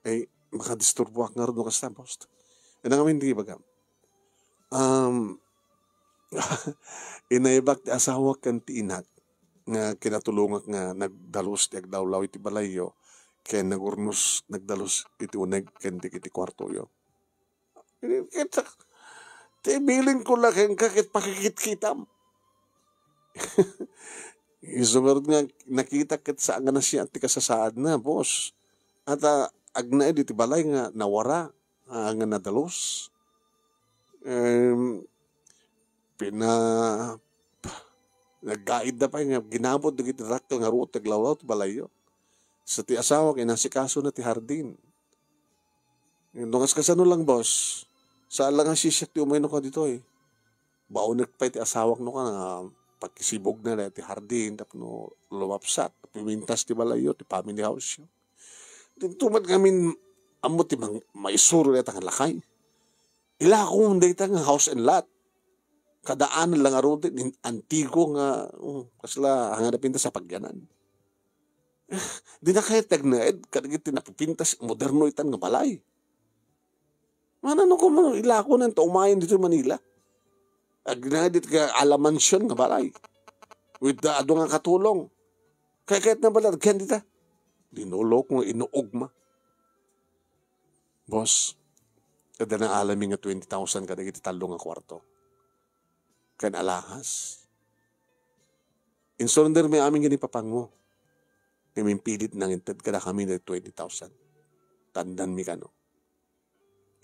Ay, makadisturboak ngarud no kasta, boss. Ania ngamin ti ibagam? Um, inaybak ti asawak ken ti inak nga kinatulongak nga nagdalus ti agdawlaw iti balayyo ken nagurnos, nagdalus iti uneg ken dagiti kuartoyo. Ket, ti bilin ko la kenka ket pakikitkitam. Isu ngarud nga nakita ket saan nga nasayaat ti kasasaadna, boss. At, ah, agnaed iti balay nga nawara, ah, nga nadalus. Em, pina-, naggaidda pay nga ginabud dagiti dakkel nga ruot ti aglawlaw ti balayyo. Sa ti asawak, inasikaso na ti hardin. No, kas-, kasano lang, boss? Saan lang a sisiak ti umayno ka ditoy. Baonek pay ti asawak no ka nga pagkisibog na ti hardin, tapno lumapsat, pimintas ti balayyo, ti family house yo. Dito met ngamin, ammo ti mang-, maisuro dayta nga lakay. Ilako dayta nga house and lot. Kadaan lang aruden, in-, antigo nga, um, kasla, hangad a pintas a pagyanan. Di na kayat ti agnaed kadagiti napipintas, moderno itan nga balay. Manano ko man, ilako nan ta umayen dito Manila. Agnaed iti ka ala mansion nga balay. With the adu nga katulong. Kaya kayat na bala, agyan dita. Linulok nga inuog ma. Boss, adda naalami nga twenty thousand kadagiti tallo nga kuarto. Ken alahas. Insurrender mi amin ken ni papango. Ngem impilit nang inted kadakami dagiti twenty thousand. Tandan mi kano.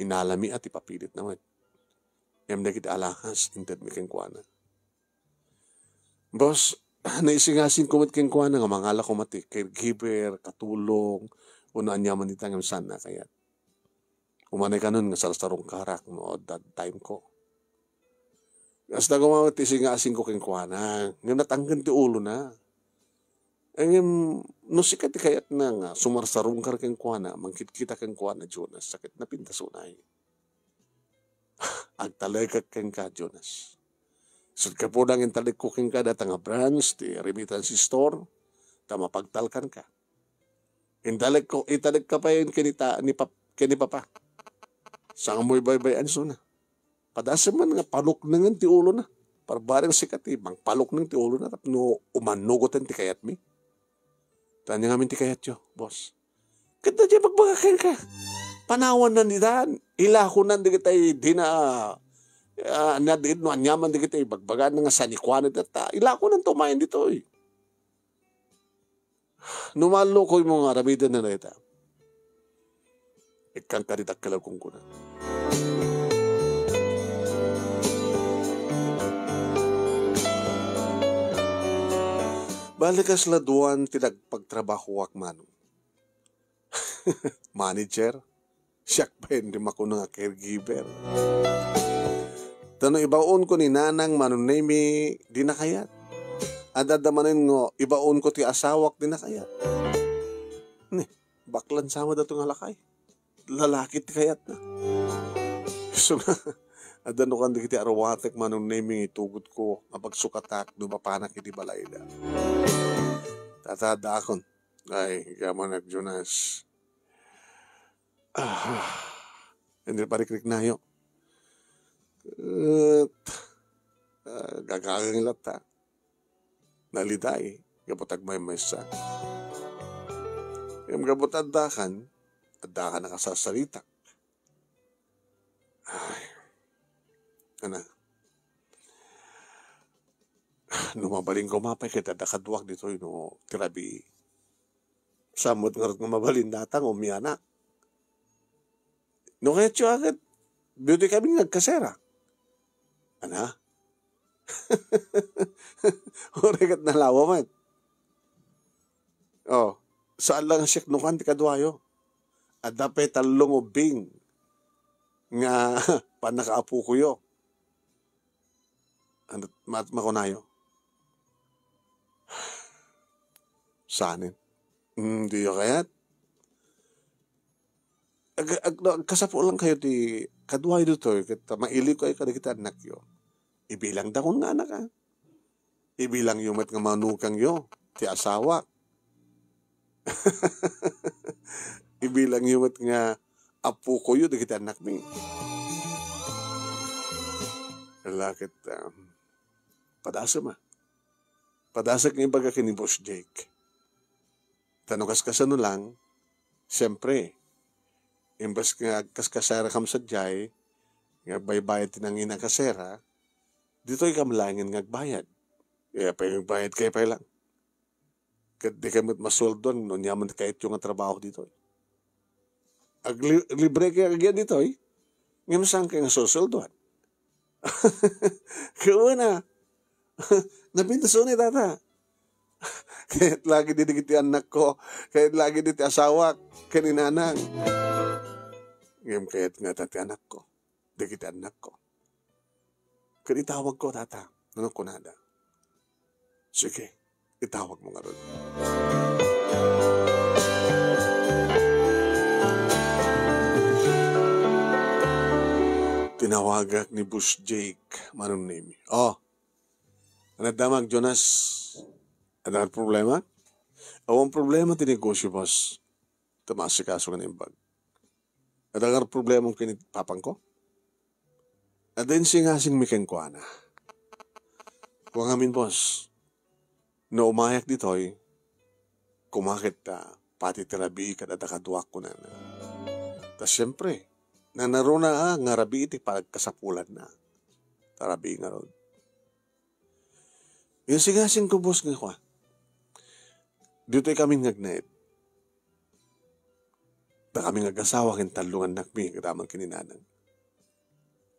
Inalami a ti papilit na met. Ngem dagiti alahas, inted mi kenkuana. Boss, naisingasing ko met kenkuana nga mangala koma ti caregiver, katulong, wenno aniaman ita ngem saan a kayat. Umanay kanon nga sarsarungkarak no adda time ko. Kasta koma met ti isingasing ko kenkuana, ngem natangken ti ulona. Ngem no sika ti kayatna nga sumarsarungkar kenkuana, mangkitkita kenkuana, Jonas, ket napintas unay. Agtalekak kenka, Jonas. Sut kapuda nga intalekko kenka dayta nga branch ti remittance store, ta mapagtalkanka. Intalekko, italekka pay ken ita-, ni pap-, ken ni papa. Saan mo ibaybay-an isuna? Padasem man nga paluknengen ti ulona. Parbareng sika ti mangpalukneng ti ulona tapno umannugoten ti kayatmi. Ania ngamin ti kayatyo, boss? Ket daydiay ibagbaga kenka. Panawannan ida, ilakonan dagiti dina, ah, ania dagiti no aniaman dagiti ibagbaga nga sanikuan ita, ilakonan tumayen ditoy. No mallukoymo nga aramiden na dayta, ikkanka ti dakkel a kunkunam. Bale, kasla duan ti nagpagtrabahoak, Manong. Manager, siak pay ti makuno nga caregiver. Ta no ibaonko ni Nanang Manong Nemi, dina kayat. Adda manen nga ibaonko ti asawak, dina kayat. Ni, baklan sama dato nga lakay. Lalaki ti kayatna. So nga, adda no kan dagiti aruatek Manong Nemi nga itugotko nga pagsukatak no mapanak iti balayda. Tatadaakon. Ay, ikaw man, Jonas. Ah, hindi parikriknayo. Ket, ah, gagagang latta. Naliday, gapu ta agmaymaysa. Ngem gapu ta addakan, addakan a kasasaritak. Ay. Ana. No mabalin koma pay ket adda kaduak ditoy no ti rabii. Saan met ngarud nga mabalin dayta nga umianak? No kayatyo a ket, ditoy kami nga agkasera. Ana? Uray ket nalawa met. Oh, saan lang a siak no kan ti kaduayo. Adda pay tallo nga ubbing nga pannakaapokoyo. Ano, ma-, makunayo? Saanen? Hmm, diyo kayat? Ag-, ag-, no, agkasapulan kayo ti kaduayo ditoy, ket mailiwkayo kadagiti annakyo. Ibilangda kun nga anak, a. Ibilangyo met nga manukangyo ti asawak. Ibilangyo met nga apokoyo dagiti annakmi. Ala ket, um, padasem, a. Padasek nga ibaga ken ni Boss Jake. Ta no kaskasano lang, siempre, imbes nga agkaskaserakam sadiay, nga agbaybayad ti nangina a kasera, ditoykam laengen nga agbayad. Kaya pay agbayad kayo pay lang. Ket dikay met masueldoan no aniaman ti kayatyo nga trabaho ditoy. Agli-, librekayo agyan ditoy, ngem saankay nga susueldoan. Kuna, napintas unay dayta. Kayat lagi dagiti annakko, kayat lagi dagiti asawak, ken ni Nanang. Ngem kayat ngata ti anakko, dagiti annakko. Ket itawagko, tata, no kunada. Sige, itawagmo ngarud. Tinawagak ni Boss Jake, Manong Nemi. Oh, ano damag, Jonas? Adda nga problema? Awan problema ti negosyo, boss. Tumasikaso nga naimbag. Adda nga problemam ken ni papangko? Adda insingasingmi kenkuana. Kua ngamin, boss, no umayak ditoy, kumakit ta pati ti rabii ket adda kaduak, kunana. Ta siempre, nanaruna a nga rabii ti pagkasapulanna. Ta rabii ngarud. Insingasingko, boss, nga kua. Ditoy kami nga agnaed. Ta kami nga agasawa ken tallo nga annakmi, ket aman ken ni Nanang.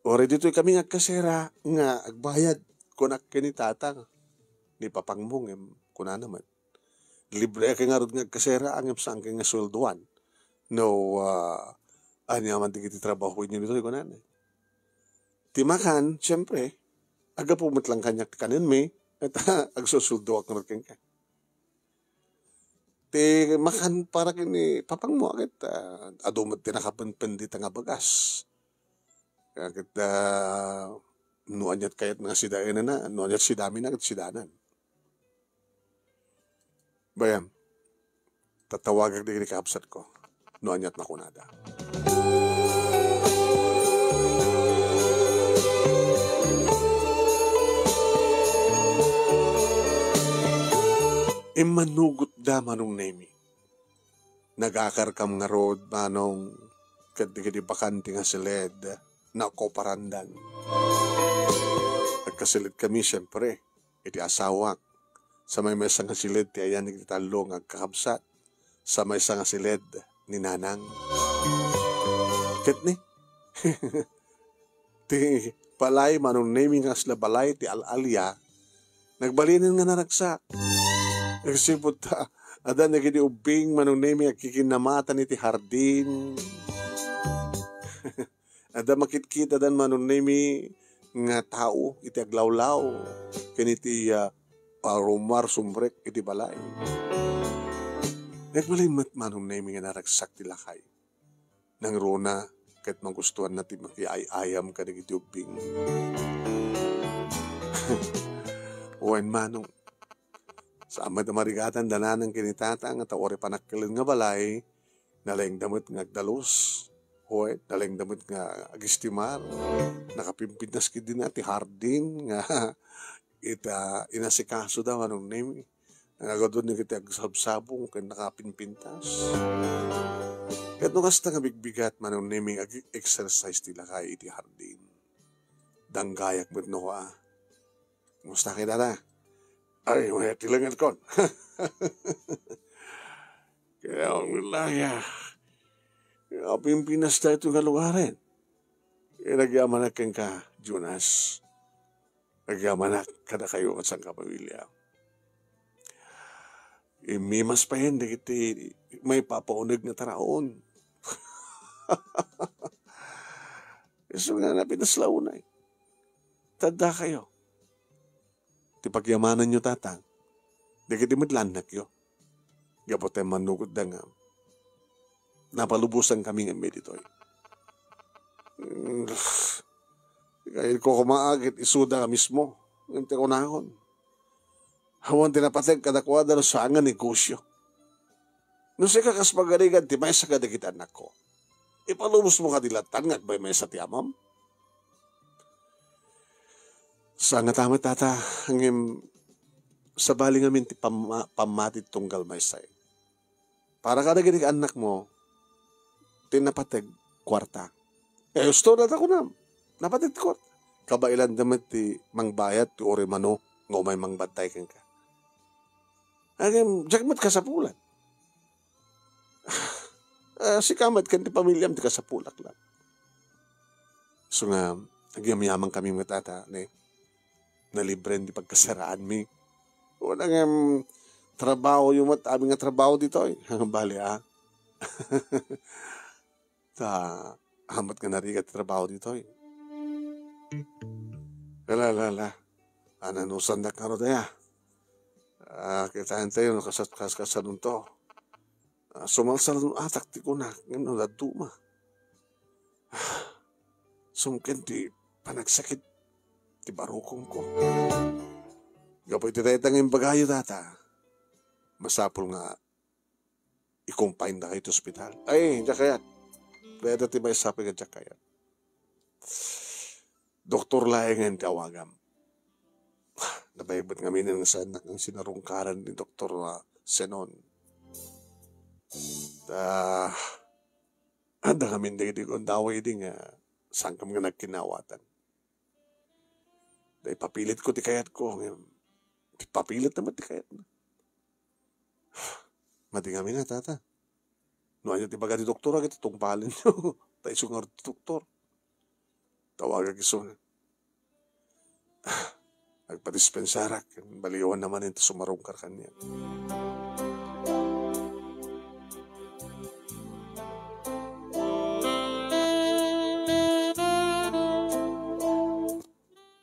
Uray ditoy kami nga agkasera nga agbayad, kunak ken ni tata, ni papangmo, ngem kunana met, "Libre kay ngarud nga agkasera, ngem saan kay nga sueldoan no, ah, aniaman dagiti trabahoenyo ditoy," kunana. Ti makan, siempre, aggapu met lang kaniak ti kanenmi, et agsusueldoak ngarud kenka. Ti makan para ken ni papangmo, ket, ah, adu met ti nakapenpen dita nga bagas. Ket, ah, no aniat kayat nga sidaenana, no aniat sidamina, ket sidanan. Bayam, tatawagak dagiti kabsatko no aniat makunada. Immanugot Da, Manong Nemi. Nagakarkam ngarud, Manong, ket dagiti bakante nga siled, naokuparandan. Agkasiled kami, siempre, iti asawak. Sa maymaysa nga siled ti ayan iti tallo nga agkakabsat. Sa maysa nga siled ni Nanang. Ket ni, ti balay, Manong Nemi, nga kasla balay ti al-alia, nagbalinen nga naragsak. Agsipud ta, adda dagiti ubbing, Manong Nemi, agkikinnamatan iti hardin. Adda makitkitadan, Manong Nemi, nga tao iti aglawlaw ken iti, ah, arumar sumrek iti balay. Nagbalin met, Manong Nemi, nga naragsak ti lakay. Nangruna ket magustuanna ti makiay-ayam kadagiti ubbing. Wen, Manong, saan met a marigatan da Nanang ken ni Tata nga ta uray panakkelen nga balay, nalaingda met nga agdalus. Wen, nalaingda met nga agistimar. Nakapimpintas ketdin ti hardin nga ita inasikasoda, Manong Nemi. Nagaduan dagiti agsabsabong ken nakapimpintas. Ket no kasta nga bigbigat, Manong Nemi, ag-exercise ti lakay iti hardin. Danggayak met no, a. Kumusta kay Tata? Ay, mayat ti lengetkon. Kaya, wallahi, a. Nakapimpintas daytoy nga lugaren. Kaya nagyamanak kenka, Jonas. Agyamanak kadakayo ket sangkapamilya. Immimas payen dagiti maipapauneg nga taraon. Isu nga napintas la unay. Tadda kayo. Ti pagyamananyo, Tata, dagiti met la annakyo. Gapu ta mannugotda nga napalubosan kami nga immay ditoy. Mm, kayatko koma ket isuda nga mismo. Ngem ti kunakon, awan ti napateg kadakuada no saan nga negosio. No sika kas pagarigan ti maysa kadagiti annakko, ipalubosmo kadi lattan nga agmaymaysa ti amam? Saan nga ta met, Tata, ngem sabali ngamin ti pamma-, pammati tunggal maysa. Para kadagiti annakmo, ti napateg kuarta. Eh, usto, Tata, kunam, napateg ti kuarta. Kabaelanda met ti mangbayad ti uray mano nga umay mangbantay kenka. Ngem, diak met kasapulan. Ah, sika met ken ti pamiliam ti kasapulak la. Isu nga, agyamyaman kami met, Tata, ne? Nalibren ti pagkasaraanmi. Wala ngem trabahoyo met, amin nga trabaho ditoy. Bale, a. Ta, amat nga narigat ti trabaho ditoy. Ala, ala, ala. Ananusandak ngarud aya. Ah, kitaentayo no kasat-, kas-, kasanonto. Ah, sumalsal no atak ti kunak, ngem no dadduma. Sumken ti panagsakit ti barukongko. Gapu iti dayta nga imbagayo, Tata, masapul nga i-confine dakayo iti ospital. Ay, diak kayat. Dayta ti maysa pay nga diak kayat. Doktor laengen ti awagam. Nabayag met ngamin nga saannak nga sinarungkaran ni Doktor, ah, Senon. Ta, adda ngamin dagiti gundaway idi nga sangkam nga nagkinawatan. Da ipapilitko ti kayatko, ngem ipapilit na met ti kayatna. Madi ngamin a, Tata. No ania ti baga ti doktor, agit tungpalenyo. Ta isu ngarud ti doktor. Tawagak isu. Agpadispensarak, baliwan na manen ti sumarungkar kaniak.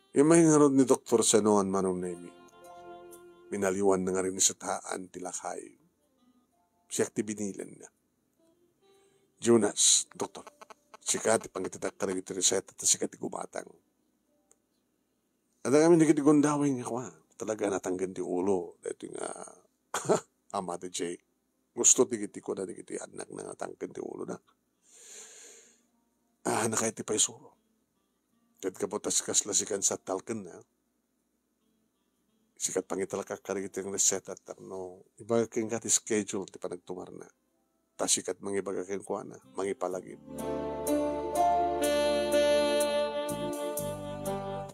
Immay ngarud ni Doktor Senon, Manong Nemi. Minaliwan na nga rin ni Sataan ti lakay. Siak ti binilenna. Jonas, doktor, sika ti pangitedak kadagiti reseta ta sika ti gumatang. Adda ngamin dagiti gundaway nga kua, talaga natangken ti ulo. Daytoy nga, Ama ti Jay. Gusto dagiti kuna dagiti annakna nga natangken ti ulona. Ah, nakay ti paisuro. Ket gapu ta kasla sikan sa talken na. Sikat pangitalkak kadagiti reseta tapno ibaga kenka ti schedule ti panagtumarna. Ta sikat mangibaga kenkuana, mangipalagip.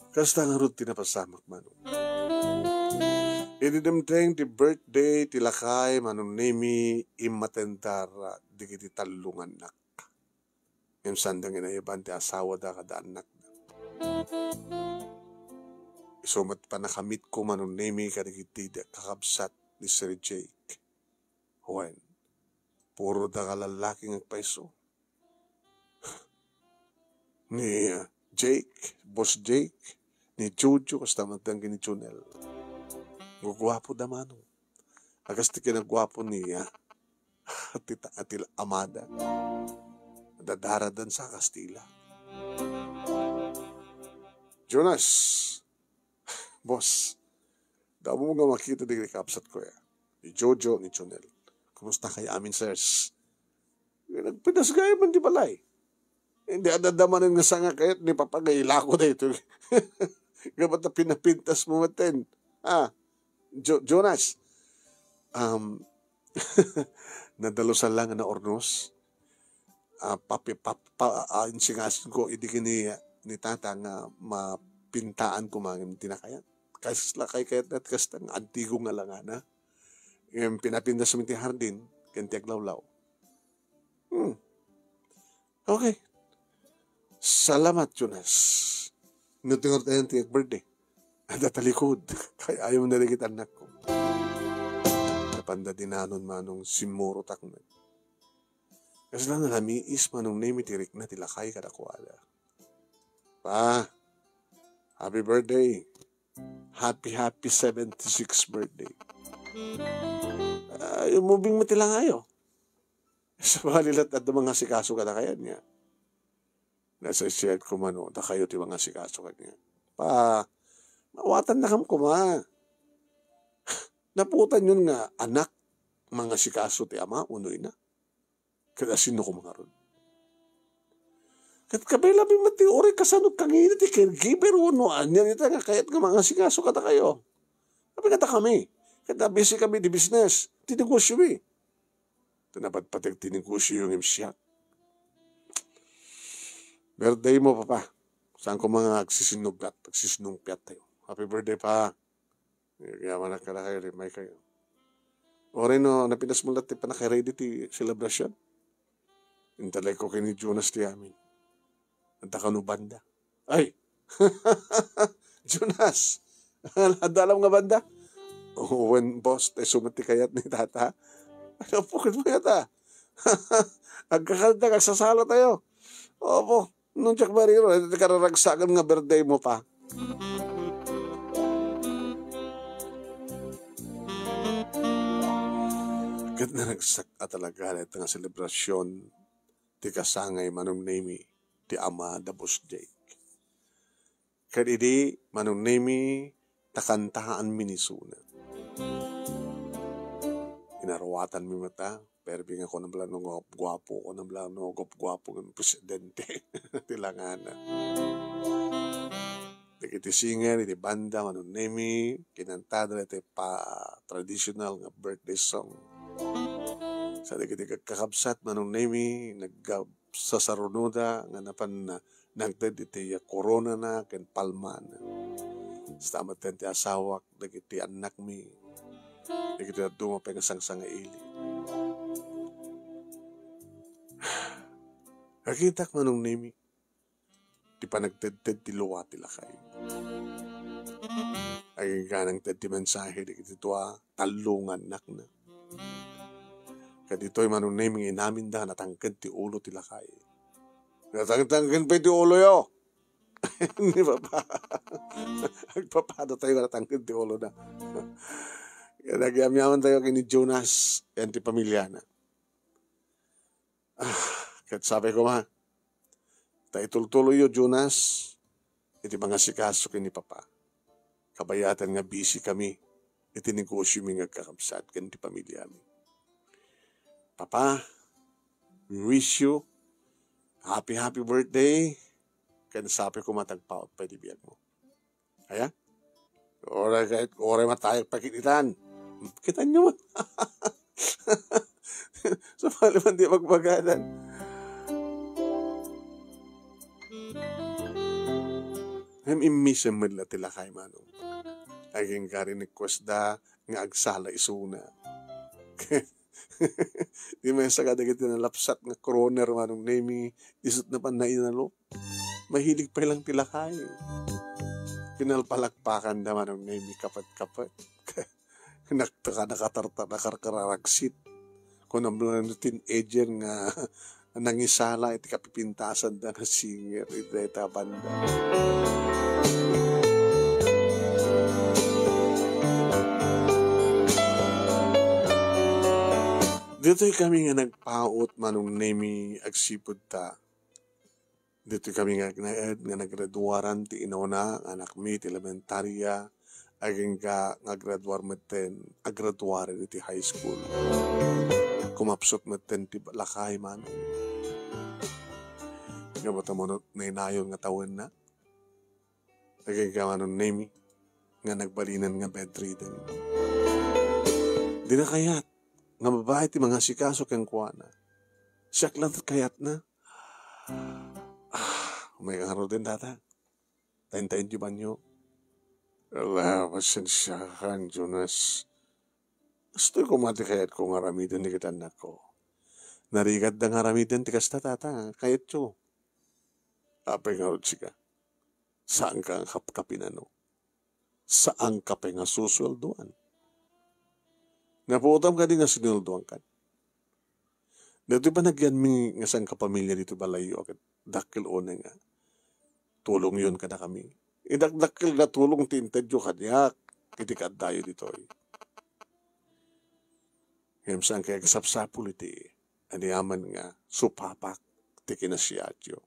Kasta ngarud ti napasamak, Manong. Idi dimteng ti birthday ti lakay, Manong Nemi, immatendar dagiti tallo nga annak. Ngem sanda nga inayaban ti asawada kada annakda. Isu met pannakamitko, Manong Nemi, kadagiti kakabsat ni Sir Jake. Wen, puro da nga lallaki nga agpayso. Ni, ah, Jake, Boss Jake, ni Jojo, kasta met ken ni Junel. Guguapo da, Manong. Agas ti kinaguapo ni, ah, ti ta-, ti amada. Dadaradan sa Kastila. Jonas, Boss, damo nga makita di kabsat ko ya. Ni Jojo, ni Junel. Kumusta kayo amin, sirs? Nagpinas gayam man di balay. Hindi adda manen nga sanga kayat ni Papa nga ilako da ito. Gabat na pinapintas mo maten. Ah, Jo-, Jonas. Um, nadalusan lang na ornos. Ah, papi-, pap-, pa-, ah, insingasin ko, idi kini ni Tata nga mapintaan ko mangin tinakayan. Kasi sila kay kayat na kasta nga antigo nga langana. Yung pinapintas mo ti hardin, ken ti aglawlaw. Hmm. Okay. Salamat, Jonas. No, tingor tayo ti birthday. Ada talikod. Kay ayaw na ligit anak ko. Napanda dinanon manong simurotak na. Kasla nalamiis manong nemi ti rikna ti lakay kadakuada. Pa, happy birthday. Happy, happy seventy-six birthday. Ah, yung moving mo ti langayo. Sabali la't adda mangasikaso kadakayan nga. Nasa-share ko man, o, dakayo ti mangasikaso kanya. Pa, mawatan na kam kuma. Naputan yun nga anak, mangasikaso ti ama, uno ina. Kada sino ko mangarod. Ket kabay labi met ti uray kasano kangina ti caregiver wenno ania ita nga kayat nga mangasikaso kadakayo. Abi kadakami. Ket nabisi kami di business, ti negosyo mi. Ket napatpateg ti negosyo ngem siak. Birthday mo, Papa. Saan ko mga agsisinugat, agsisinungpiat tayo. Happy birthday, Pa. Yamanak kadakayo, rimay kayo. Uray no, napinas mo la't ti panakaready ti selebrasyon. Intalay ko ken ni Jonas ti amin. Anta kano banda. Ay! Jonas! Adda alam nga banda? Wen, boss, tay sumat ti kayat ni tata. Ano po, ket mo yata? Agkakanta, agsasalo tayo. Opo. Nung Jack Bariro, iti kararagsakan nga birthday mo pa. Ket naragsak a talaga dayta nga selebrasyon ti kasangay manong nemi ti ama da Boss Jake. Ket idi manong nemi takantaan mi ni Suna. Inaruatan mi mata, perbi nga kuna bala no guap-, guapo, kuna bala no guap-guapo nga presidente ti langana. Dagiti singer iti banda manong nemi, kinantada iti pa traditional nga birthday song. Sa dagiti kakabsat manong nemi, nagga-, sasarunoda nga napan na, nagted iti koronana ken palmana. Kasta met ti asawak, dagiti annakmi, dagiti dadduma pay nga sangsangaili. Nakitak manong nemi, ti panagtedted ti lua ti lakay. Agingganang ted ti mensahe dagiti tua, tallo nga annakna. Ket ditoy manong nemi nga inaminda nga natangked ti ulo ti lakay. Natangtangken pay ti uloyo. Ni Papa. Agpapado tayo nga natangked ti ulona. Nagyamyaman tayo ken ni Jonas, ken ti pamilyana. Ah, ket sabi ko ma, ta itultuloyo, Jonas, iti mangasikaso ken ni Papa. Kabayatan nga busy kami iti negosyo mi nga agkakabsat ken ti pamilyami. Papa, we wish you happy, happy birthday, ken sabi ko matagpaut pay ti biag mo. Aya? Uray kayat, uray matayag pakitan. Kitanyo man. Sabali man di magbagadan. Ngem immisem met la ti lakay, Manong. Agingga request da nga agsala isuna. Di maysa kadagiti nalapsat nga crooner, Manong Nemi, isut na pan nainalo. Mahilig pay lang ti lakay. Kinalpalakpakan da, Manong Nemi, kapet-kapet. Naktaka, nakatarta, nakarkararagsit. Kunam lang no teenager nga nangisala iti kapipintasan da nga singer iti dayta banda. Ditoy kami nga nagpaut, Manong Nemi, agsipud ta. Ditoy kami nga agnaed nga nagraduaran ti inuna nga anakmi ti elementaria, agingga nga agraduar metten, agraduaren iti high school. Kumapsut metten ti lakay, Manong. Nga matamunot nainayon nga tawenna. Agingga, Manong Nemi, nga nagbalinen nga bedridden. Di na kayat nga babae ti mangasikaso kenkuana. Siak lang ti kayatna. Ah, umay ka ngaruden, tata. Taintainyo banyo. Ala, pasensiakan, Jonas. Kastoy koma ti kayatko nga aramiden dagiti annakko. Narigatda nga aramiden ti kasta, tata. Kayatyo. Apay ngarud sika? Saanka nga kapkapinano? Saanka pay nga susueldoan? Napuotam kadi nga sinueldoankan? Daytoy panagyanmi nga sangkapamilya ditoy balayyo, ket dakkel unay nga tulongyon kadakami. Idakdakkel nga tulong ti intedyo kaniak iti kaaddayo ditoy. Ngem saan kay agsapsapul iti aniaman nga supapak ti kinasiatyo.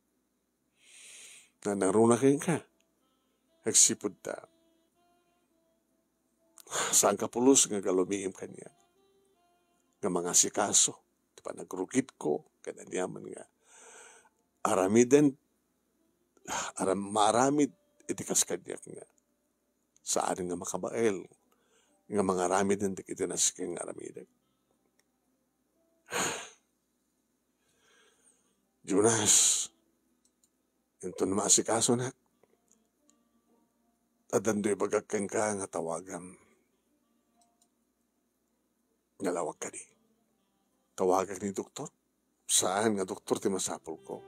Nanaruna kenka. Agsipud ta, saanka pulos nga aglumiim kaniak nga mangasikaso ti panagrugitko ken aniaman nga aramiden, aram-, maaramid iti kas kaniak nga saan nga makabael nga mangaramiden dagiti nasken nga aramidek. Jonas, inton maasikasona, addan do ibagak kenka nga tawagam. Nalawag kadi. Tawagak ni doktor. Saan nga doktor ti masapulko.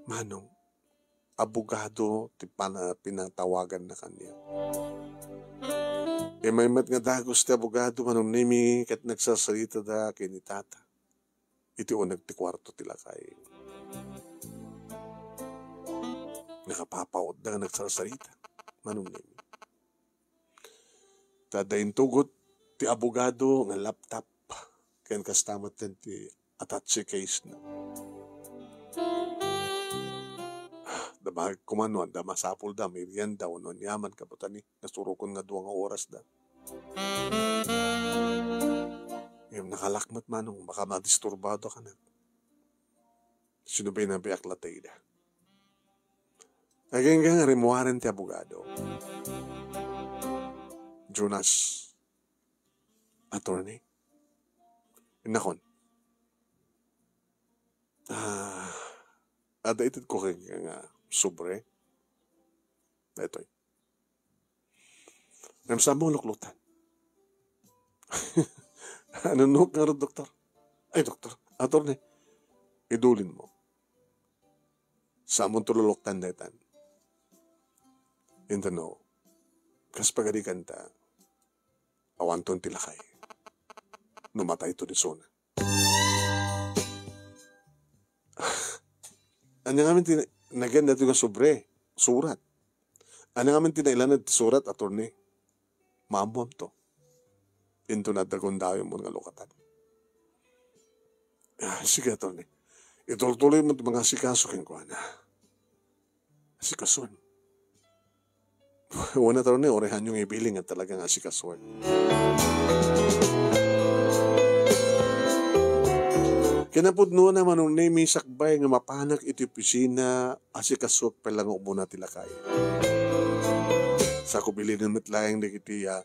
Manong, abogado ti pana-, pinatawaganna kaniak. Immay met nga dagus ti abogado, Manong Nemi, ket nagsarsaritada ken ni tata iti uneg ti kuarto ti lakay. Nakapapautda nga nagsarsarita, Manong Nemi. Ta adda intugot ti abogado nga laptop ken kasta met ti attache case na. Dabag koma no adda masapulda, merienda, wenno aniaman, kabutani, nasurokon nga dua nga oras da. Ngem nakalak met, Manong, baka madisturbado ka na. Sino ba yung nabiak latay da? Agingga nga rimmuaren ti abogado. Jonas, attorney. Innakon. Ah, adda itedko kenka nga sobre. Daytoy. Ngem saan mo luklutan? Ano no, ngarud, doktor? Ay, doktor, attorney. Idulin mo. Saan mo tululuktan daytan? Intano, kas pagarikan ta, awanton ti lakay. No matayto ni Sona. Anya ngamin ti nagan daytoy nga sobre, surat? Anya ngamin ti nailanad ti surat, attorney? Maammoamto. Inton adda gundawem nga lukatan. Ah, sige, attorney. Itultuloy mo ti mangasikaso kenkuana. Asikason. Wen, attorney, uray haanyo nga ibiling nga talaga nga asikasoen. Kinapudnona, Manong Nemi, sakbay nga mapanak iti opisina, asikasuak pay la nga umuna ti lakay. Sa kubilinen met laeng dagiti, ah,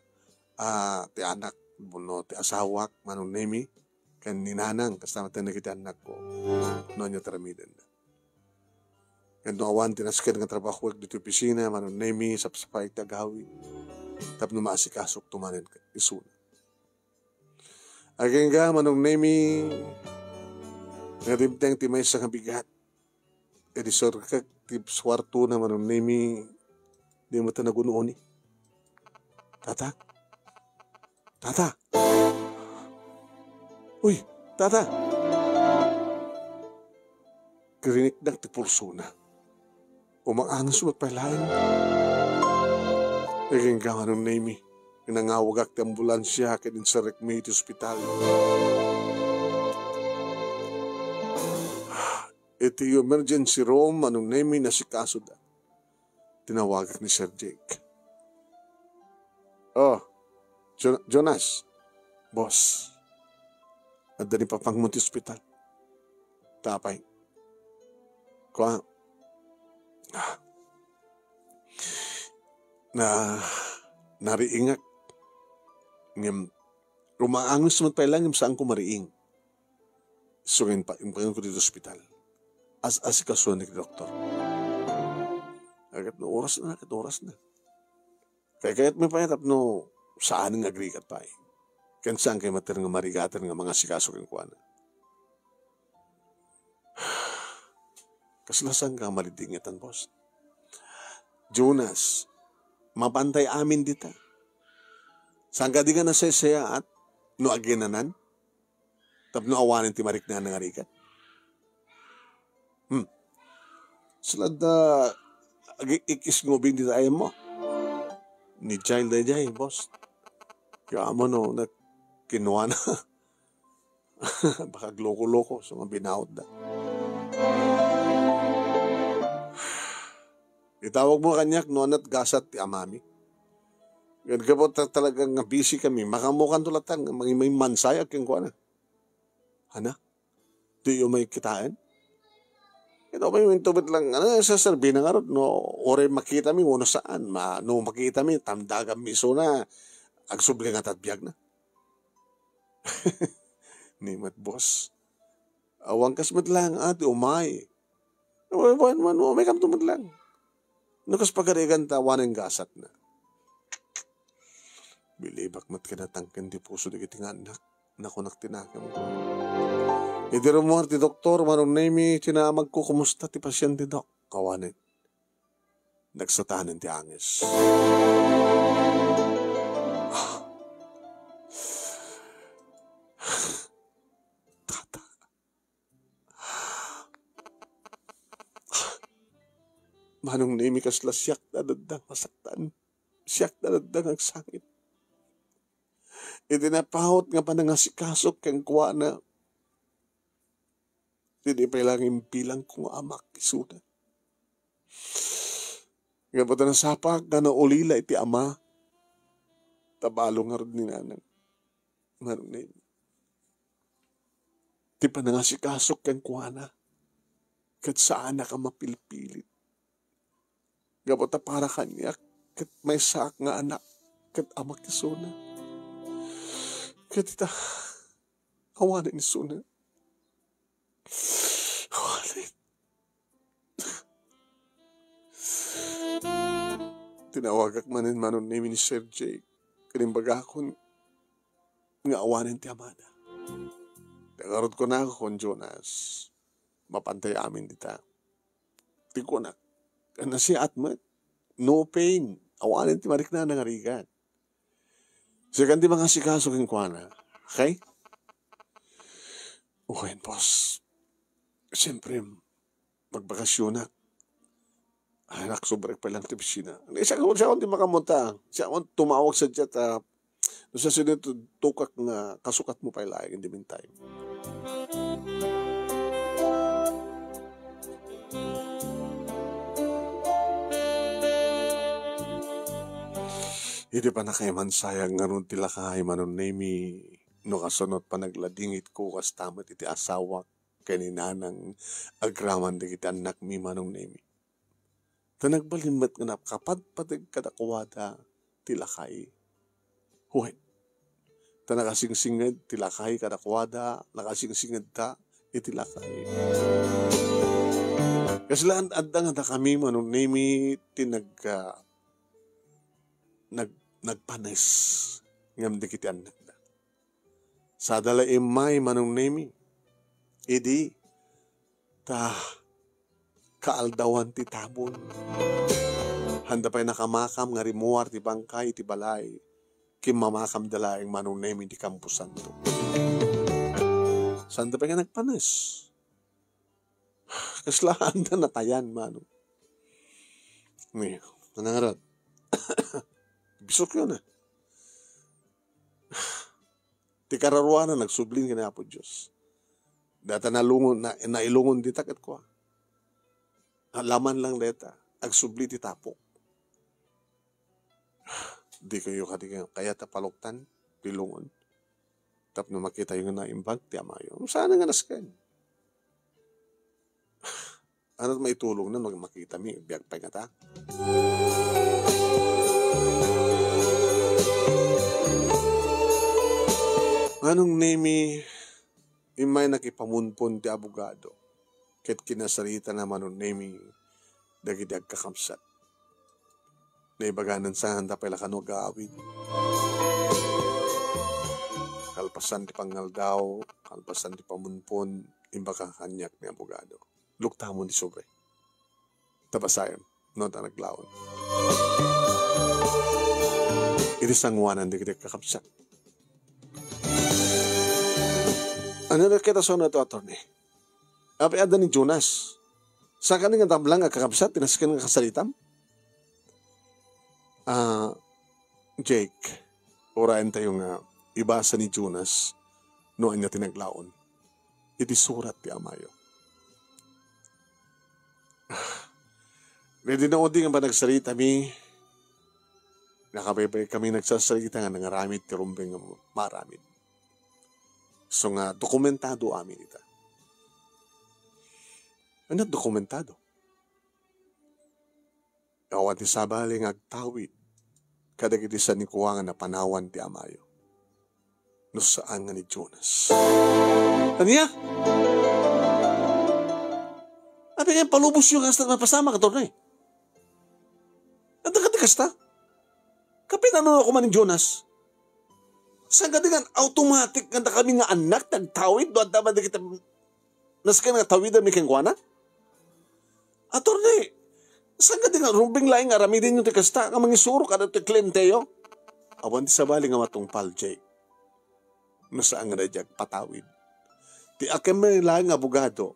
ah, ti anak, no, ti asawak, Manong Nemi, ken ni Nanang, kasta met dagiti annakko, no ania ti aramidenda. Ken no awan ti nasken nga trabahoek ditoy opisina, Manong Nemi, sapsapay ti agawid tapno maasikasokto manen isuna. Agingga, Manong Nemi, nga dimteng ti maysa nga bigat. Idi surkek ti suartona, Manong Nemi, di met nagun-oni. Tata? Tata? Uy, tata! Kiriniknak ti pulsona. Umaanges met pay laeng. Agingga, Manong Nemi, nangawagak ti ambulansia ken inserrekmi iti ospital. Iti emergency room, Manong Nemi, nasikasoda. Tinawagak ni Sir Jake. "Oh, Jo-, Jonas." "Boss, adda ni papangmo ti ospital." "Apay?" "Kua, ah, na, nariingak. Ngem, umaanges met pay laeng, ngem saanko mariing. Isu nga impa-, impaganko ditoy ospital. As-, asikasuan ni doktor." Ket no oras na, ket oras na. Kaykayatmi pay tapno saan nga agrigat pay. Ken saan kay mater nga marigaten nga mangasikaso kenkuana. Kasla saan nga malidingetan, boss? "Jonas, mapantay amin dita. Saan kadi nga nasaysayaat no aginanan? Tapno awanen ti mariknaan nga rigat." Hmm. Sila da ag-, ikis ngubing dita ayam mo. Ni Jai dayjay, boss. Kaya mo no, na kinuha na. Baka gloko-loko, so nga binaut da. Itawag mo kaniak no anat gasat ti amami. Ngem gapu ta talaga nga busy kami, makamukan to latan, nga mangi-, mangimansaya kenkuana. Hana? Diyo may kitaen? Ito may minto met lang, ano, saserbi na ngarud, no, uray makita mi, wano saan, ma, no, makita mi, tamdagan mi isuna, agsubli nga tatbiag na. Ni met, boss. Awan kas met lang, ah, ti umay. Awan, awan, awan, umay kam to met lang. No, kas pagarigan ta, awanen gasat na. Bilibak met kinatangken ti puso dagiti nga annak. Nakunak ti nakemko. Idi rummuar ti doktor, Manong Nemi, tinamagko, "Kumusta ti pasyente, Dok?" Awanen. Nagsatanen ti anges. Tata. Manong Nemi, kasla siak ti adda nga masaktan. Siak ti adda nga agsangit. Iti napaut nga panangasikasok kenkuana, ti di pay lang imbilangko nga amak isuna. Ngem ta nasapak nga naulila iti ama, tabalo ngarud ni nanang. Manong Nemi, ti panangasikasok kenkuana, ket saanak a mapilpilit. Gapu ta para kaniak, ket maysaak nga anak, ket amak isuna. Ket ita, awanen isuna. Awanen. Tinawagak manen Manong Nemi ni Sir Jake, ken imbagakon nga awanen ti amana. Ti ngarud kunako, kun Jonas, mapantay amin dita. Ti kunak, nasiat met. No pain. Awanen ti mariknaan nga rigat. Sikan ti mangasikaso kenkuana. Okay? Okay, boss. Siyempre, magbakasyonak. Ay, nak, sobra pa lang ti opisina. Siak, siak ti makamunta. Siak tumawag sa chat, ah, no, sa sino to, tukak nga kasukat mo pay laeng in the meantime. Iti pannakaimansayag ngarud ti lakay, Manong Nemi, no kasunot panagladingitko kasta met iti asawak, ken ni nanang agraman dagiti annakmi, Manong Nemi. Ta nagbalin met nga nakapadpateg kadakuada ti lakay. Wen, ta nakasingsinged ti lakay kadakuada, nakasingsingedta iti lakay. Kasla, adda nga dakami, Manong Nemi, ti nag-, ah, nag-, nagpanes ngem dagiti annakda. Sada la immay, Manong Nemi, idi ta kaaldawan ti tabon. Handa pay nakamakam nga rimuar ti bangkay iti balay, ken mamakamda laeng, Manong Nemi, iti kamposanto. Sanda pay nga nagpanes. Kasla handa natayan, Manong. Ni, nanangarad. Bisok yun, eh. Ti kararuanan, nagsublin ken Apo Dios. Data nalungon, na, nailungon dita ket kua. Alaman lang data, agsubli ti tapok. Di kayo kadi kayat a paluktan ti lungon. Tapno makita yung naimbag ti amayo. Saan nga nasken? Anat maitulong na mag-, makita mi, biag pay ngata. Manong Nemi, immay nakipamunpon ti abogado, ket kinasarita na, Manong Nemi, dagiti agkakabsat. Naibaganan saan ta pay la kano agaawid. Kalpasan ti pangaldaw, kalpasan ti pamunpon, imbag kaniak ni abogado. Luktamon ti sobre. Ta basaem, no, ta naglaon. Iti sangoanan dagiti kakabsat. Ania ket a suno to, attorney? Apay adda ni Jonas? Saan kadi nga tablang a kakabsat ti nasken nga kasaritam? Ah, Jake, urayen tayo nga ibasa ni Jonas no ania ti naglaon iti surat ti amayo. Iti naudi nga panagsaritami, nakabaybay kami nagsasarita nga nangaramid ti rumbeng nga maaramid. So nga, dokumentado amin ita. Ano dokumentado? Awan ti sabali nga agtawid kadagiti sanikua nga napanawan ti amayo. No saan nga ni Jonas. Ania? Apay nga palubosyo nga kasta mapasamak, attorney? Adda kadi kasta? Kapinano koma ni Jonas? Saan kadi nga automatic nga dakami nga annak ti agtawid no adda man dagiti nasken nga tawidanmi kenkuana? Attorney, saan kadi nga rumbeng laeng nga aramidenyo ti kasta nga mangisuro kadagiti klienteyo? Awan ti sabali nga matungpal, Jake. No saan nga daydi agpatawid. Ti akemmi laeng nga abogado,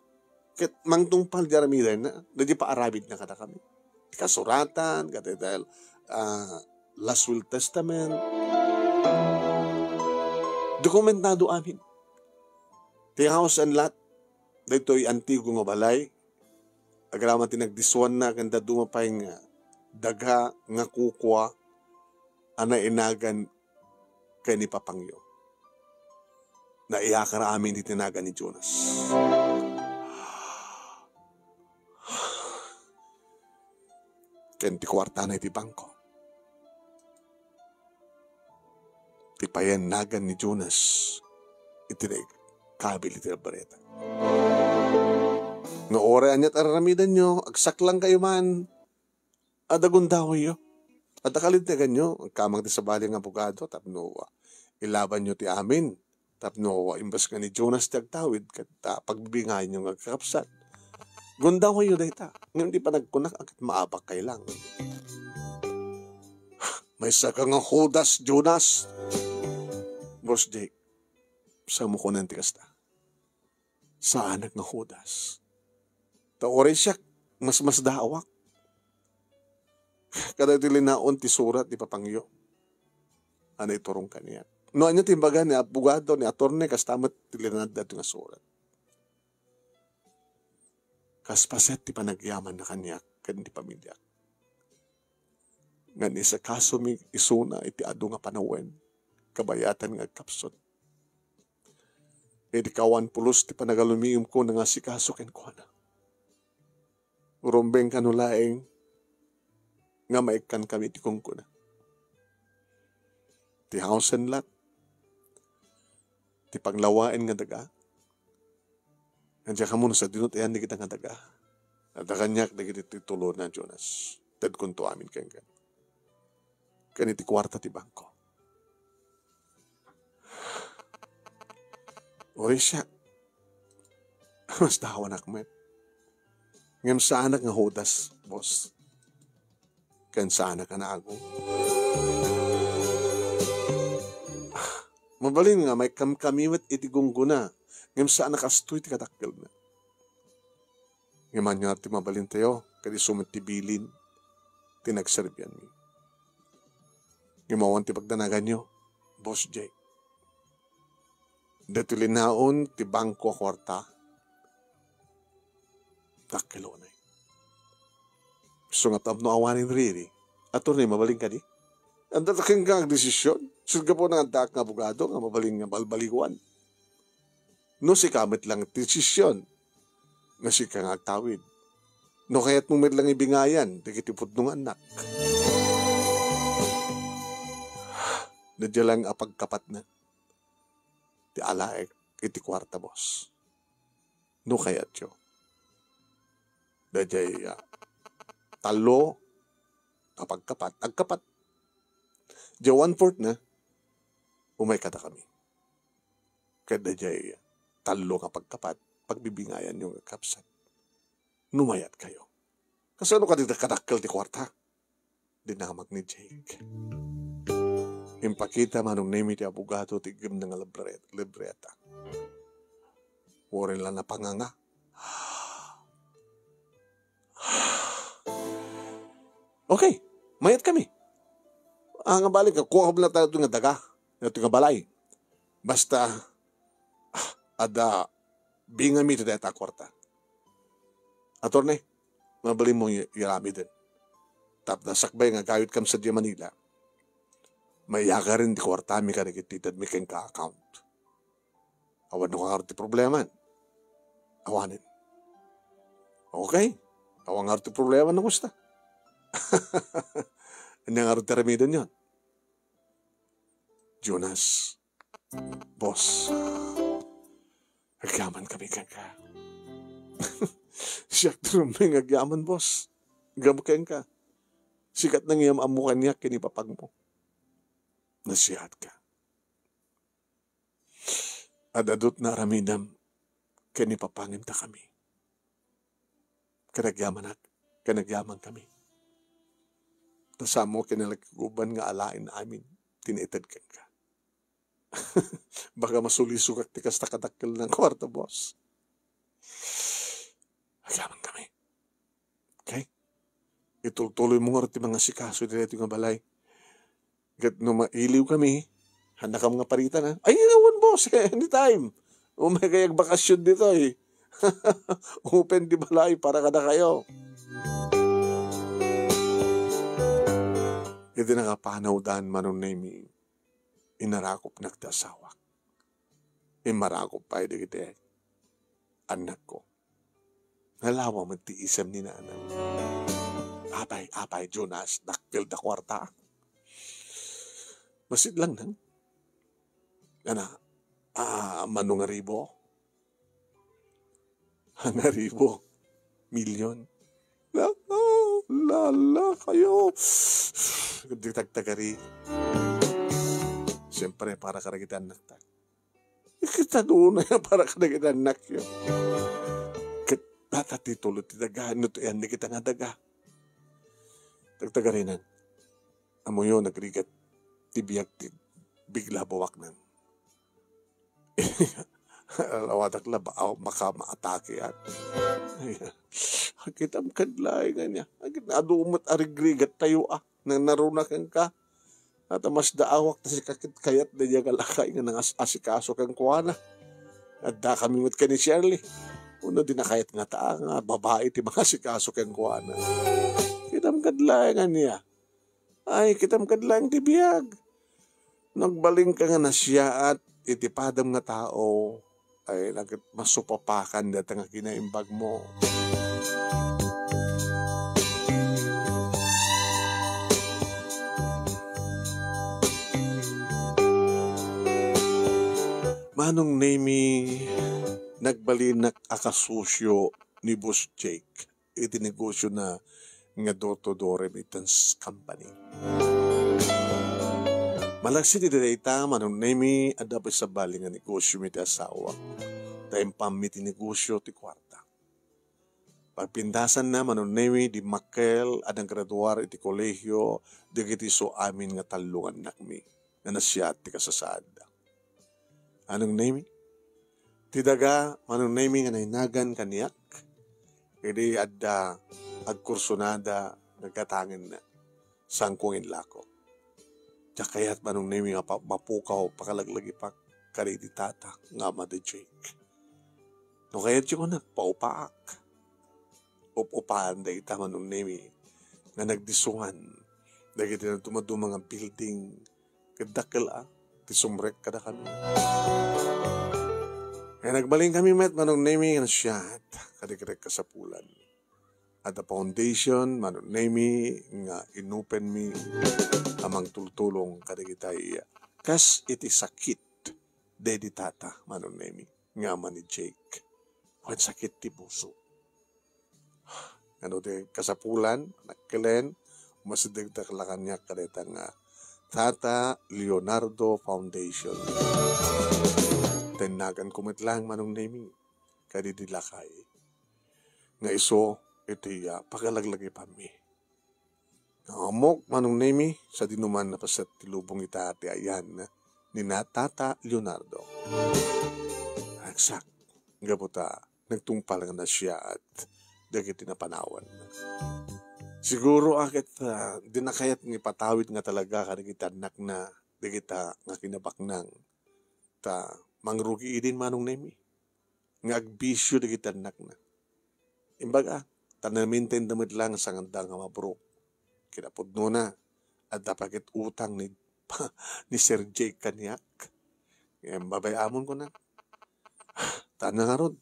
ket mangtungpal di aramidenna, daydi paaramidna kadakami. Ti kasuratan, kadagiti, ah, last will testament. Dokumentado amin. Ti house and lot, daytoy antigo nga balay, agraman ti nagdiswanna ken dadduma pay nga daga nga kukua a nainagan ken ni Papangyo. Naiyakar amin iti nagan ni Jonas. Ken ti kuartana iti bangko. Ti payen nagan ni Jonas iti naikabil iti bareta. Nga uray aniat araramidanyo, agsaklang kayo man, adda gundawayyo. Adda kalinteganyo, agkamang ti sabali nga abogado, tapno, ah, ilabanyo ti amin. Tapno, ah, imbes nga ni Jonas ti agtawid, ket, ah, pagbibingayanyo nga agkakabsat. Gundawayyo dayta. Ngem ti panagkunak, a ket maabak kay lang. Maysa ka nga Judas, Jonas. Boss Jake, saan mo kunan ti kasta? Saanak nga Judas. Ta uray siak, masmasdaawak. Kada iti linaon ti surat ni Papangyo a naiturong kaniak. No ania ti imbaga ni abogado, ni attorney, kasta met ti linadda ti nga surat. Kas paset ti panagyamanna kaniak ken ti pamiliak. Nga ni sakasomi isuna iti adu nga panawen, kabayatan nga agkapsut. Idi kawan pulos ti panagalumiemko nga asikaso kenkuana. Rumbeng kano laeng nga maikkankami ti kunkunana. Ti house and lot, ti panglawaen nga daga. Nga diak ammo no sadino ti ayan dagita nga daga. Adda kaniak dagiti titulona, Jonas. Tedkonto amin kenka. Ken iti kuarta ti bangko. Uray siak. Mas dawanak met. Ngem saanak nga Judas, boss. Ken saanak a naagum. Mabalin nga maikkamkami met iti gunggona, ngem saan a kastoy ti kadakkelna. Ngem ania ti mabalintayo, ket isu met ti bilin ti nagserbianmi. Ngem awan ti pagdanaganyo, Boss Jake. Daytoy linaon ti bangko a kuarta, dakkel unay. Isu nga tapno awanen riri, attorney, mabalin kadi? Adda ta kenka nga agdesisyon. Isu gapu nga addaak nga abogado nga mabalin nga balbaliwan. No sika met lang ti desisyon, nga sika nga agtawid. No kayatmo met lang ibingayan dagiti pudno nga annak. Nadya lang a pagkapatna ti alaek iti kuarta, boss. No kayatyo. Daydiay, ah, tallo a pagkapat, agkapat. Diay one-fourth na, umay kadakami. Ket daydiay tallo nga pagkapat, pagbibingayanyo nga kabsat. No mayatkayo. Kasano kadi kadakkel ti kuarta? Dinamag ni Jake. Impakita Manong Nemi ti abogado ti iggemna nga libre-, libreta. Uray la napanganga. Okay, mayatkami. Ah, nga balik, kuakam lang tayo nga daga, nga balay. Basta, ah, adda bingami ti dayta a kuarta. Attorney, mabalinmo y-, yaramiden. Tapno sakbay nga agawitkam sadiay Manila, maiyagarin ti kuartami kadagiti itedmi kenka account. Awan no ngarud ti problema. Awanen. Okay. Awan ngarud ti problema no kasta. Ania ngarud ti aramidenyon? Jonas, boss, agyamankami kenka. Siak ti rumbeng nga agyaman, boss. Gapu kenka. Sika ti nangyam-ammo kaniak ken ni papagmo. Nasiatka. Ad-adut nga aramidem ken ni papangem dakami. Ken agyamanak, ken agyamankami. Ta saan mo kinalagkuban nga alaen amin ti naited kenka. Baka masulisogak ti kasta kadakkel nga kuarta, boss. Agyamankami. Okay? Itultuloy mo ngarud ti mangasikaso ditoy nga balay. Ket no mailiwkami, haannakam nga paritan, ha? Ay, awan, boss. Anytime. Umaykay agbakasyon ditoy. Open ti balay para kadakayo. Iti nakapanawdan, Manong Nemi, inarakupnak ti asawak. Immarakop pay dagiti annakko. Nalawa met ti isem ni nanang. Apay, apay, Jonas, dakkel da kuarta. Masidlangnan. Ana, ah, mano nga ribo? Nga ribo. Milyon. La, la, la, kayo. Di tagtagari. Siyempre, para karagiti annakta. Kita doon na para kadagiti annakyo. Ket data ti tulo ti daga, no ti ayan dagita nga daga. Tagtagarinan. Amoyo, nagrigat ti biag ti bigla bawaknan. Alawadak la, ba, aw, baka maatake, ah. Kitam kad laeng ania. Agin, adu met a rigrigat tayo, ah. Nang naruna kenka. At mas daawak ta si kakit kayat da niya galakay nga nangas-, asikaso kenkuana. Adda kami met ken ni Shirley. Uno di nakayat nga ta, nga babae ti mangasikaso kenkuana. Kitam kad laeng ania. Ay, kitam kad laeng ti biag. Nagbalinka nga nasiaat iti padam nga tao, Ay, nagit masupapakan dayta nga kinaimbagmo. Manong Nemy, nagbalinak a kasosyo ni Boss Jake iti negosiona nga Dotto Dore Remittance Company. Malaksid iti dayta, Manong Nemy, adda pay sabali nga negosio iti asawak. Ta impammi ti negosio ti kuarta. Pagpindasanna, Manong Nemy, dimmakkel a naggraduar iti kolehio dagiti isu amin nga tallo nga annakmi nga nasayaat ti kasasaadda. Manong Nemy, ti daga, Manong Nemy, nga nainagan kaniak, idi adda agkursonada nga gatangenna, saanko nga inlako. Diak kayat, Manong Nemy, nga pa-, mapukaw, pakalaglagipak kadagiti tata nga ama ni Jake. No kayatyo, kunak, paupaak. Up-upaan dayta, Manong Nemy, nga nagdisungan dagiti nadumaduma nga building ket dakkel a ti sumrek kadakami. Kaya nagbalinkami met, Manong Nemy, nga nasayaat kadagiti kasapulan. Adda foundation, Manong Nemy, nga inopenmi a mangtultulong kadagitay kas iti sakit daydi tata, Manong Nemy, nga ama ni Jake. Wen sakit ti puso. Ngano ti kasapulan, nakkelen, umasidegda la kaniak kadayta nga Tata Leonardo Foundation. Tinnaganko met lang, Manong Nemy, kadaydi lakay nga isu iti, ah, pakalaglagipanmi. Nga ammok, Manong Nemy, sadino man napaset ti lubong ita ti ayan ni na Tata Leonardo. Ragsak, gapu ta nagtungpal nga nasayaat dagiti napanawan. Siguro a ket, ah, dina kayat nga ipatawid nga talaga kadagiti annakna dagita nga kinabaknang. Ta mangrugi idin, Manong Nemy, nga agbisio dagiti annakna. Imbaga, ta naminten da met lang sanganda nga mabrok. Kinapudnona, adda pay ket utang ni, ni Sir Jake kaniak. Ngem babay-amon, kunak. Tana ngarud.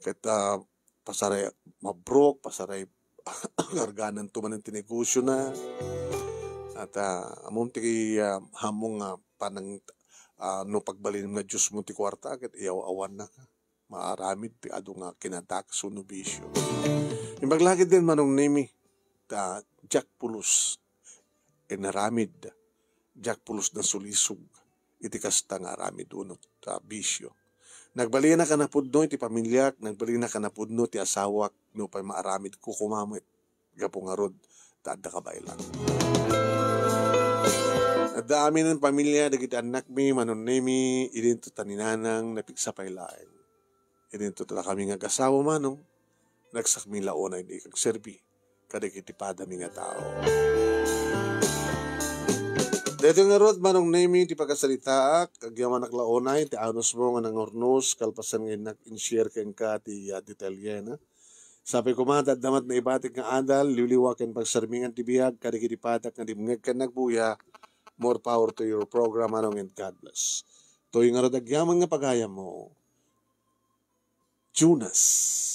Ket, ah, pasaray mabrok, pasaray kargananto manen ti negosiona. At, ah, ammom ti, ah, ammom nga panang, ah, no pagbalinem nga Diosmo ti kuarta, ket iyaw-awanna ka. Maaramid ti adu nga kinadakes wenno bisio. Imbag la ketdin, Manong Nemy, ta diak pulos inaramid, diak pulos nasulisog iti kasta nga aramid wenno ta bisio. Nagbalinak a napudno iti pamiliak, nagbalinak a napudno ti asawak, nupay maaramidko koma met. Gapu ngarud, ta adda kabaelan. Adda amin a pamilia dagiti annakmi, Manong Nemy, idinto ta ni Nanang napigsa pay laeng. Idinto ta kami nga agasawa, Manong, ragsakmi la unay idi agserbi kadagiti padami nga tao. Daytoy ngarud, Manong Nemy, ti pagkasalitaak, agyamanak la unay ti anusmo nga nangurnos, kalpasan nga innak in-share kenka ti, ah, detalyena. Sapay koma ta adda met naibatik nga adal, liwliwa ken pagsermingan ti biag kadagiti padak nga dimngeg ken nagbuya. More power to your program, Manong, and God bless. Toy ngarud agyaman nga pagayammo, Jonas.